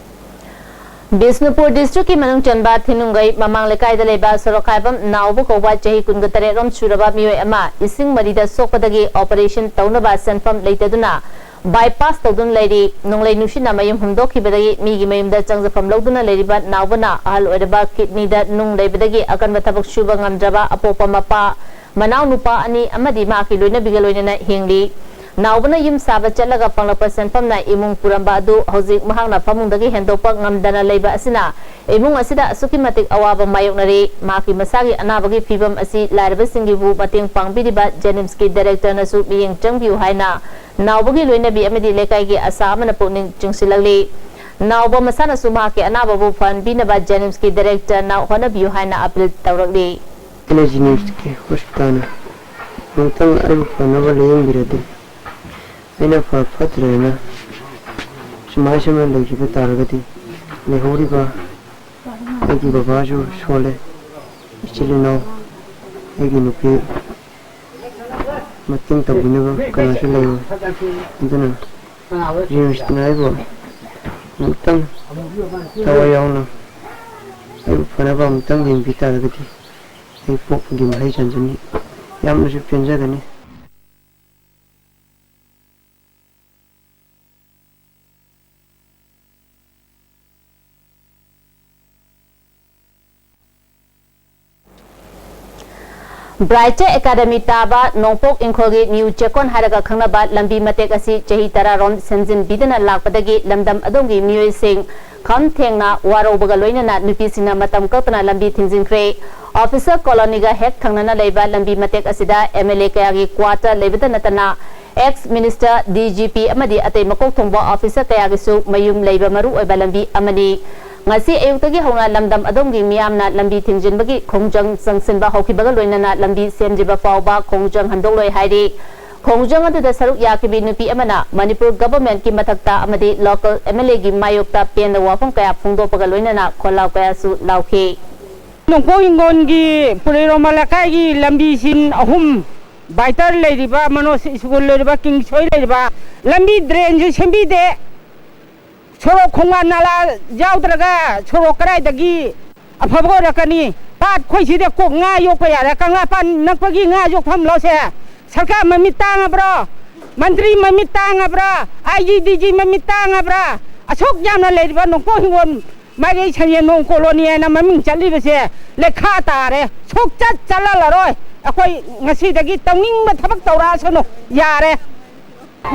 ꯕꯤꯁꯅꯨꯄꯨꯔ ꯗꯤꯁꯇ꯭ꯔꯤꯛꯀꯤ ꯃꯅꯨꯡ ꯆꯟꯕ ꯊꯤꯅꯨꯡꯒꯩ ꯃꯃꯥꯡ ꯂꯩꯀꯥꯏꯗ ꯂꯩꯕ ꯁꯣꯔꯣꯛꯈꯥꯏꯕꯝ ꯅꯥꯎꯕ ꯀꯧꯕ ꯆꯍꯤ ꯀꯨꯟꯒ ꯇꯔꯦꯠ ꯔꯣꯝ ꯁꯨꯔꯕ ꯃꯤꯑꯣꯏ ꯑꯃ ꯏꯁꯤꯡ ꯃꯔꯤꯗ ꯁꯣꯛꯄꯗꯒꯤ ꯑꯣꯄꯔꯦꯁꯟ ꯇꯧꯅꯕ ꯁꯦꯟꯐꯝ ꯂꯩꯇꯗꯨꯅ ꯕꯥꯏꯄꯥꯁ ꯇꯧꯗꯨꯅ ꯂꯩꯔꯤ꯫ ꯅꯣꯡꯂꯩ ꯅꯨꯡꯁꯤꯠꯅ ꯃꯌꯨꯝ ꯍꯨꯝꯗꯣꯛꯈꯤꯕꯗꯒꯤ ꯃꯤꯒꯤ ꯃꯌꯨꯝꯗ ꯆꯪꯖꯐꯝ ꯂꯧꯗꯨꯅ ꯂꯩꯔꯤꯕ ꯅꯥꯎꯕꯅ ꯑꯍꯜ ꯑꯣꯏꯔꯕ ꯀꯤꯗꯅꯤꯗ ꯅꯨꯡ ꯂꯩꯕꯗꯒꯤ ꯑꯀꯟꯕ ꯊꯕꯛ ꯁꯨꯕ ꯉꯝꯗ꯭ꯔꯕ ꯑꯄꯣꯛꯄ ꯃꯄꯥ, ꯃꯅꯥꯎ ꯅꯨꯄꯥ ꯑꯅꯤ ꯑꯃꯗꯤ ꯃꯍꯥꯛꯀꯤ ꯂꯣꯏꯅꯕꯤꯒ ꯂꯣꯏꯅꯅ ꯍꯤꯡꯂꯤ꯫ ꯅꯥꯎꯕꯅ ꯌꯨꯝ ꯁꯥꯕ ꯆꯠꯂꯒ ꯐꯪꯂꯛꯄ ꯁꯦꯟꯐꯝꯅ ꯏꯃꯨꯡ ꯄꯨꯔꯝꯕ ꯑꯗꯨ ꯍꯧꯖꯤꯛ ꯃꯍꯥꯛꯅ ꯐꯃꯨꯡꯗꯒꯤ ꯍꯦꯟꯗꯣꯛꯄ ꯉꯝꯗꯅ ꯂꯩꯕ ꯑꯁꯤꯅ ꯏꯃꯨꯡ ꯑꯁꯤꯗ ꯑꯁꯨꯛꯀꯤ ꯃꯇꯤꯛ ꯑꯋꯥꯕ ꯃꯥꯌꯣꯛꯅꯔꯤ꯫ ꯃꯍꯥꯛꯀꯤ ꯃꯁꯥꯒꯤ ꯑꯅꯥꯕꯒꯤ ꯐꯤꯕꯝ ꯑꯁꯤ ꯂꯥꯏꯔꯕꯁꯤꯡꯒꯤꯕꯨ ꯃꯇꯦꯡ ꯄꯥꯡꯕꯤꯔꯤꯕ ꯖꯦꯅꯤꯝꯁꯀꯤ ꯗꯥꯏꯔꯦꯛꯇꯔꯅꯁꯨ ꯃꯤꯠꯌꯦꯡ ꯆꯪꯕꯤꯌꯨ ꯍꯥꯏꯅ ꯅꯥꯎꯕꯒꯤ ꯂꯣꯏꯅꯕꯤ ꯑꯃꯗꯤ ꯂꯩꯀꯥꯏꯒꯤ ꯑꯁꯥ ꯑꯃꯅ ꯄꯨꯛꯅꯤꯡ ꯆꯤꯡꯁꯤꯜꯂꯛꯂꯤ꯫ ꯅꯥꯎꯕ ꯃꯁꯥꯅꯁꯨ ꯃꯍꯥꯛꯀꯤ ꯑꯅꯥꯕꯕꯨ ꯐꯍꯟꯕꯤꯅꯕ ꯖꯦꯅꯤꯝꯁꯀꯤ ꯗꯥꯏꯔꯦꯛꯇꯔꯅ ꯍꯣꯠꯅꯕꯤꯌꯨ ꯍꯥꯏꯅ ꯑꯄꯤꯜ ꯇꯧꯔꯛꯂꯤ꯫ ꯑꯩꯅ ꯖꯦꯅꯤꯝꯁꯀꯤ ꯍꯣꯁꯄꯤꯇꯥꯜꯅ ꯑꯃꯨꯛꯇꯪ ꯑꯩꯕꯨ ꯐꯅꯕ ꯂꯥꯌꯦꯡꯕꯤꯔꯗꯤ, ꯑꯩꯅ ꯐ-, ꯐꯠꯇ꯭ꯔꯦꯅ ꯁꯨꯃꯥꯏ ꯁꯨꯃꯥꯏꯅ ꯂꯩꯈꯤꯕ ꯇꯥꯔꯒꯗꯤ, ꯂꯩꯍꯧꯔꯤꯕ ꯑꯩꯒꯤ ꯕꯕꯥꯁꯨ ꯁꯣꯜꯂꯦ, ꯏꯆꯤꯜ ꯏꯅꯥꯎ, ꯑꯩꯒꯤ ꯅꯨꯄꯤ ꯃꯇꯦꯡ ꯇꯧꯕꯤꯅꯕ ꯀꯅꯥꯁꯨ ꯂꯩꯔꯣꯏ꯫ ꯑꯗꯨꯅ ꯖꯦꯅꯤꯝꯁꯅ ꯑꯩꯕꯨ ꯑꯃꯨꯛꯇꯪ ꯊꯋꯥꯏ ꯌꯥꯎꯅ ꯑꯩꯕꯨ ꯐꯅꯕ ꯑꯃꯨꯛꯇꯪ ꯌꯦꯡꯕꯤ ꯇꯥꯔꯒꯗꯤ, ꯑꯩ ꯄꯣꯛꯄꯒꯤ ꯃꯍꯩ ꯆꯟꯖꯅꯤ꯫ ꯌꯥꯝꯅꯁꯨ ꯄꯦꯟꯖꯒꯅꯤ꯫ ꯕ꯭ꯔꯥꯏꯠꯁ ꯑꯦꯀꯥꯗꯃꯤ ꯇꯥꯕ ꯅꯣꯡꯄꯣꯛ ꯏꯪꯈꯣꯜꯒꯤ ꯅ꯭ꯌꯨ ꯆꯦꯛꯀꯣꯟ ꯍꯥꯏꯔꯒ ꯈꯪꯅꯕ ꯂꯝꯕꯤ ꯃꯇꯦꯛ ꯑꯁꯤ ꯆꯍꯤ ꯇꯔꯥ ꯔꯣꯝ ꯁꯦꯝꯖꯤꯟꯕꯤꯗꯅ ꯂꯥꯛꯄꯗꯒꯤ ꯂꯝꯗꯝ ꯑꯗꯣꯝꯒꯤ ꯃꯤꯑꯣꯏꯁꯤꯡ ꯈꯝ ꯊꯦꯡꯅ ꯋꯥꯔꯧꯕꯒ ꯂꯣꯏꯅꯅ ꯅꯨꯄꯤꯁꯤꯡꯅ ꯃꯇꯝ ꯀꯛꯇꯅ ꯂꯝꯕꯤ ꯊꯤꯡꯖꯤꯟꯈ꯭ꯔꯦ꯫ ꯑꯣꯐꯤꯁꯔ ꯀꯣꯂꯣꯅꯤꯒ ꯍꯦꯛ ꯊꯪꯅꯅ ꯂꯩꯕ ꯂꯝꯕꯤ ꯃꯇꯦꯛ ꯑꯁꯤꯗ ꯑꯦꯝ ꯑꯦꯜ ꯑꯦ ꯀꯌꯥꯒꯤ ꯀ꯭ꯋꯥꯇꯔ ꯂꯩꯕꯇ ꯅꯠꯇꯅ, X minister, D G P ꯑꯃꯗꯤ ꯑꯇꯩ ꯃꯀꯣꯛ ꯊꯣꯡꯕ ꯑꯣꯐꯤꯁꯔ ꯀꯌꯥꯒꯤꯁꯨ ꯃꯌꯨꯝ ꯂꯩꯕ ꯃꯔꯨ ꯑꯣꯏꯕ ꯂꯝꯕꯤ ꯑꯃꯅꯤ꯫ ꯉꯁꯤ ꯑꯌꯨꯛꯇꯒꯤ ꯍꯧꯅ ꯂꯝꯗꯝ ꯑꯗꯣꯝꯒꯤ ꯃꯤꯌꯥꯝꯅ ꯂꯝꯕꯤ ꯊꯤꯡꯖꯤꯟꯕꯒꯤ ꯈꯣꯡꯖꯪ ꯆꯪꯁꯤꯟꯕ ꯍꯧꯈꯤꯕꯒ ꯂꯣꯏꯅꯅ ꯂꯝꯕꯤ ꯁꯦꯝꯗ꯭ꯔꯤꯕ ꯐꯥꯎꯕ ꯈꯣꯡꯖꯪ ꯍꯟꯗꯣꯛꯂꯣꯏ ꯍꯥꯏꯔꯤ꯫ ꯈꯣꯡꯖꯪ ꯑꯗꯨꯗ ꯁꯔꯨꯛ ꯌꯥꯈꯤꯕꯤ ꯅꯨꯄꯤ ꯑꯃꯅ ꯃꯅꯤꯄꯨꯔ ꯒꯚꯔꯟꯃꯦꯟꯠꯀꯤ ꯃꯊꯛꯇ ꯑꯃꯗꯤ ꯂꯣꯀꯦꯜ ꯑꯦꯝ ꯑꯦꯜ ꯑꯦꯒꯤ ꯃꯥꯌꯣꯛꯇ ꯄꯦꯟꯗꯕ ꯋꯥꯐꯝ ꯀꯌꯥ ꯐꯣꯡꯗꯣꯛꯄꯒ ꯂꯣꯏꯅꯅ ꯈꯣꯜꯂꯥꯎ ꯀꯌꯥꯁꯨ ꯂꯥꯎꯈꯤ꯫ ꯅꯣꯡꯄꯣꯛ ꯏꯪꯈꯣꯜꯒꯤ ꯄꯨꯔꯩꯔꯣꯝꯕ ꯂꯩꯀꯥꯏꯒꯤ ꯂꯝꯕꯤ ꯁꯤꯟ ꯑꯍꯨꯝ, ꯕꯥꯏꯇꯔ ꯂꯩꯔꯤꯕ, ꯃꯅꯣꯖ ꯁ꯭ꯀꯨꯜ ꯂꯩꯔꯤꯕ, ꯀꯤꯡ ꯁꯣꯏ ꯂꯩꯔꯤꯕ, ꯂꯝꯕꯤ ꯗ꯭ꯔꯦꯟꯁꯨ ꯁꯦꯝꯕꯤꯗꯦ꯫ ꯁꯣꯔꯣꯛ ꯈꯣꯡꯕꯥꯟ ꯅꯥꯂꯥ ꯌꯥꯎꯗ꯭ꯔꯒ ꯁꯣꯔꯣꯛ ꯀꯗꯥꯏꯗꯒꯤ ꯑꯐꯕ ꯑꯣꯏꯔꯛꯀꯅꯤ? ꯄꯥꯠ ꯑꯩꯈꯣꯏ ꯁꯤꯗ ꯀꯣꯛ ꯉꯥ ꯌꯣꯛꯄ ꯌꯥꯔꯦ, ꯀꯪꯂꯥ ꯄꯥꯠ ꯅꯛꯄꯒꯤ ꯉꯥ ꯌꯣꯛꯐꯝ ꯂꯧꯁꯦ꯫ ꯁꯔꯀꯥꯔ ꯃꯃꯤꯠ ꯇꯥꯡꯉꯕ꯭ꯔꯣ? ꯃꯟꯇ꯭ꯔꯤ ꯃꯃꯤꯠ ꯇꯥꯡꯉꯕ꯭ꯔꯥ? ꯑꯥꯏ ꯖꯤ, ꯗꯤ ꯖꯤ ꯃꯃꯤꯠ ꯇꯥꯡꯉꯕ꯭ꯔꯥ? ꯑꯁꯨꯛ ꯌꯥꯝꯅ ꯂꯩꯔꯤꯕ ꯅꯣꯡꯄꯣꯛ ꯍꯤꯡꯒꯣꯜ ꯃꯥꯏꯀꯩ ꯁꯟꯌꯦꯟ ꯅꯣꯡ ꯀꯣꯂꯣꯅꯤ ꯍꯥꯏꯅ ꯃꯃꯤꯡ ꯆꯠꯂꯤꯕꯁꯦ ꯂꯩꯈꯥ ꯇꯥꯔꯦ, ꯁꯨꯛꯆꯠ ꯆꯠꯍꯜꯂꯔꯣꯏ꯫ ꯑꯩꯈꯣꯏ ꯉꯁꯤꯗꯒꯤ ꯇꯧꯅꯤꯡꯕ ꯊꯕꯛ ꯇꯧꯔꯛꯑꯁꯅꯨ, ꯌꯥꯔꯦ꯫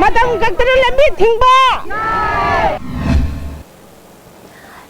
ꯃꯇꯝ ꯀꯛꯇꯅ ꯂꯝꯕꯤ ꯊꯤꯡꯕ꯫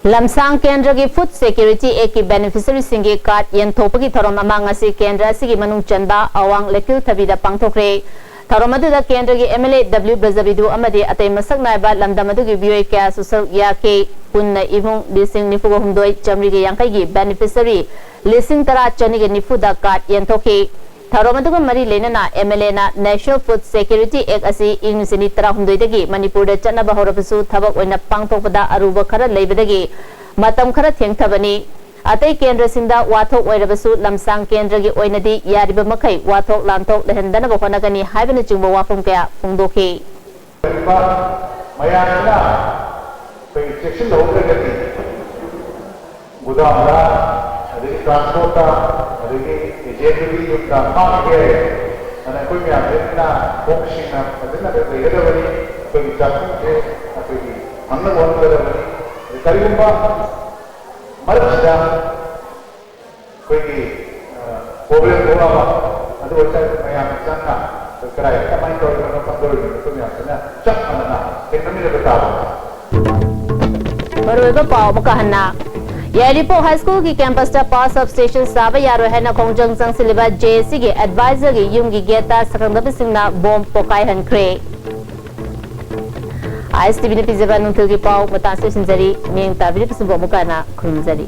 ꯂꯝꯁꯥꯡ ꯀꯦꯟꯗ꯭ꯔꯒꯤ Food Security Act ꯀꯤ beneficiary ꯁꯤꯡꯒꯤ card ꯌꯦꯟꯊꯣꯛꯄꯒꯤ ꯊꯧꯔꯝ ꯑꯃ ꯉꯁꯤ ꯀꯦꯟꯗ꯭ꯔ ꯑꯁꯤꯒꯤ ꯃꯅꯨꯡ ꯆꯟꯕ ꯑꯋꯥꯡ ꯂꯩꯀꯤꯜ ꯊꯕꯤꯗ ꯄꯥꯡꯊꯣꯛꯈ꯭ꯔꯦ꯫ ꯊꯧꯔꯝ ꯑꯗꯨꯗ ꯀꯦꯟꯗ꯭ꯔꯒꯤ M L A W Brajabidhu ꯑꯃꯗꯤ ꯑꯇꯩ ꯃꯁꯛ ꯅꯥꯏꯕ ꯂꯝꯗꯝ ꯑꯗꯨꯒꯤ ꯃꯤꯑꯣꯏ ꯀꯌꯥꯁꯨ ꯁꯔꯨꯛ ꯌꯥꯈꯤ꯫ ꯄꯨꯟꯅ ꯏꯃꯨꯡ ꯂꯤꯁꯤꯡ ꯅꯤꯐꯨꯒ ꯍꯨꯝꯗꯣꯏ ꯆꯥꯃꯔꯤꯒ ꯌꯥꯡꯈꯩꯒꯤ beneficiary ꯂꯤꯁꯤꯡ ꯇꯔꯥ ꯆꯅꯤꯒ ꯅꯤꯐꯨꯗ card ꯌꯦꯟꯊꯣꯛꯈꯤ꯫ ꯊꯧꯔꯝ ꯑꯗꯨꯒ ꯃꯔꯤ ꯂꯩꯅꯅ M L A ꯅ National Food Security Act ꯑꯁꯤ ꯏꯪ ꯂꯤꯁꯤꯡ ꯑꯅꯤ ꯇꯔꯥꯍꯨꯝꯗꯣꯏꯗꯒꯤ ꯃꯅꯤꯄꯨꯔꯗ ꯆꯠꯅꯕ ꯍꯧꯔꯕꯁꯨ ꯊꯕꯛ ꯑꯣꯏꯅ ꯄꯥꯡꯊꯣꯛꯄꯗ ꯑꯔꯨꯕ ꯈꯔ ꯂꯩꯕꯗꯒꯤ ꯃꯇꯝ ꯈꯔ ꯊꯦꯡꯊꯕꯅꯤ꯫ ꯑꯇꯩ ꯀꯦꯟꯗ꯭ꯔꯁꯤꯡꯗ ꯋꯥꯊꯣꯛ ꯑꯣꯏꯔꯕꯁꯨ ꯂꯝꯁꯥꯡ ꯀꯦꯟꯗ꯭ꯔꯒꯤ ꯑꯣꯏꯅꯗꯤ ꯌꯥꯔꯤꯕ ꯃꯈꯩ ꯋꯥꯊꯣꯛ ꯂꯥꯟꯊꯣꯛ ꯂꯩꯍꯟꯗꯅꯕ ꯍꯣꯠꯅꯒꯅꯤ ꯍꯥꯏꯕꯅꯆꯤꯡꯕ ꯋꯥꯐꯝ ꯀꯌꯥ ꯐꯣꯡꯗꯣꯛꯈꯤ꯫ ꯃꯌꯥꯝꯁꯤꯅ ꯑꯩꯈꯣꯏꯒꯤ ꯆꯦꯛꯁꯤꯜꯍꯧꯗ꯭ꯔꯒꯗꯤ ꯒꯨꯗꯥꯝꯗ, ꯑꯗꯒꯤ transport ꯇ, ꯑꯗꯒꯤ agent ꯗꯨꯒꯤ ꯌꯨꯝꯗ ꯃꯥꯡꯈꯤꯕ ꯌꯥꯏ꯫ ꯑꯗꯨꯅ ꯑꯩꯈꯣꯏ ꯃꯌꯥꯝꯁꯤꯅ ꯈꯣꯡꯁꯤꯡꯅ ꯐꯖꯅ ꯂꯩꯒꯗꯕꯅꯤ꯫ ꯑꯩꯈꯣꯏꯒꯤ ꯆꯥꯛꯈꯨꯝꯁꯦ ꯑꯩꯈꯣꯏꯒꯤ ꯐꯪꯅꯕ ꯍꯣꯠꯅꯒꯗꯕꯅꯤ꯫ ꯑꯗꯩ ꯀꯔꯤꯒꯨꯝꯕ ꯃꯔꯛꯁꯤꯗ ꯑꯩꯈꯣꯏꯒꯤ, ꯑ, problem ꯊꯣꯛꯂꯛꯑꯕ, ꯑꯗꯨ ꯑꯣꯏꯇꯥꯔꯗꯤ ꯃꯌꯥꯝ ꯆꯪꯅ ꯑꯩꯈꯣꯏ ꯀꯗꯥꯏꯗ ꯀꯃꯥꯏꯅ ꯇꯧꯔꯤꯕꯅꯣ, ꯀꯝꯗꯧꯔꯤꯕꯅꯣ, ꯑꯩꯈꯣꯏ ꯃꯌꯥꯝꯁꯤꯅ ꯆꯞ ꯃꯥꯟꯅꯅ ꯊꯦꯡꯅꯃꯤꯟꯅꯕ ꯇꯥꯕꯅꯤ꯫ ꯃꯔꯨꯑꯣꯏꯕ ꯄꯥꯎ ꯑꯃꯨꯛꯀ ꯍꯟꯅ꯫ ꯌꯥꯏꯔꯤꯄꯣꯛ High School ꯒꯤ campus ꯇ power substation ꯁꯥꯕ ꯌꯥꯔꯣꯏ ꯍꯥꯏꯅ ꯈꯣꯡꯖꯪ ꯆꯪꯁꯤꯜꯂꯤꯕ J A C ꯒꯤ advisor ꯒꯤ ꯌꯨꯝꯒꯤ gate ꯇ ꯁꯛꯈꯪꯗꯕꯁꯤꯡꯅ bomb ꯄꯣꯈꯥꯏꯍꯟꯈ꯭ꯔꯦ꯫ I S T V ꯅ ꯄꯤꯖꯕ ꯅꯨꯡꯊꯤꯜꯒꯤ ꯄꯥꯎ ꯃꯇꯥꯡ ꯑꯁꯤꯗ ꯂꯣꯏꯁꯤꯟꯖꯔꯤ꯫ ꯃꯤꯠꯌꯦꯡ ꯇꯥꯕꯤꯔꯤꯕꯁꯤꯡꯕꯨ ꯑꯃꯨꯛꯀ ꯍꯟꯅ ꯈꯨꯔꯨꯝꯖꯔꯤ꯫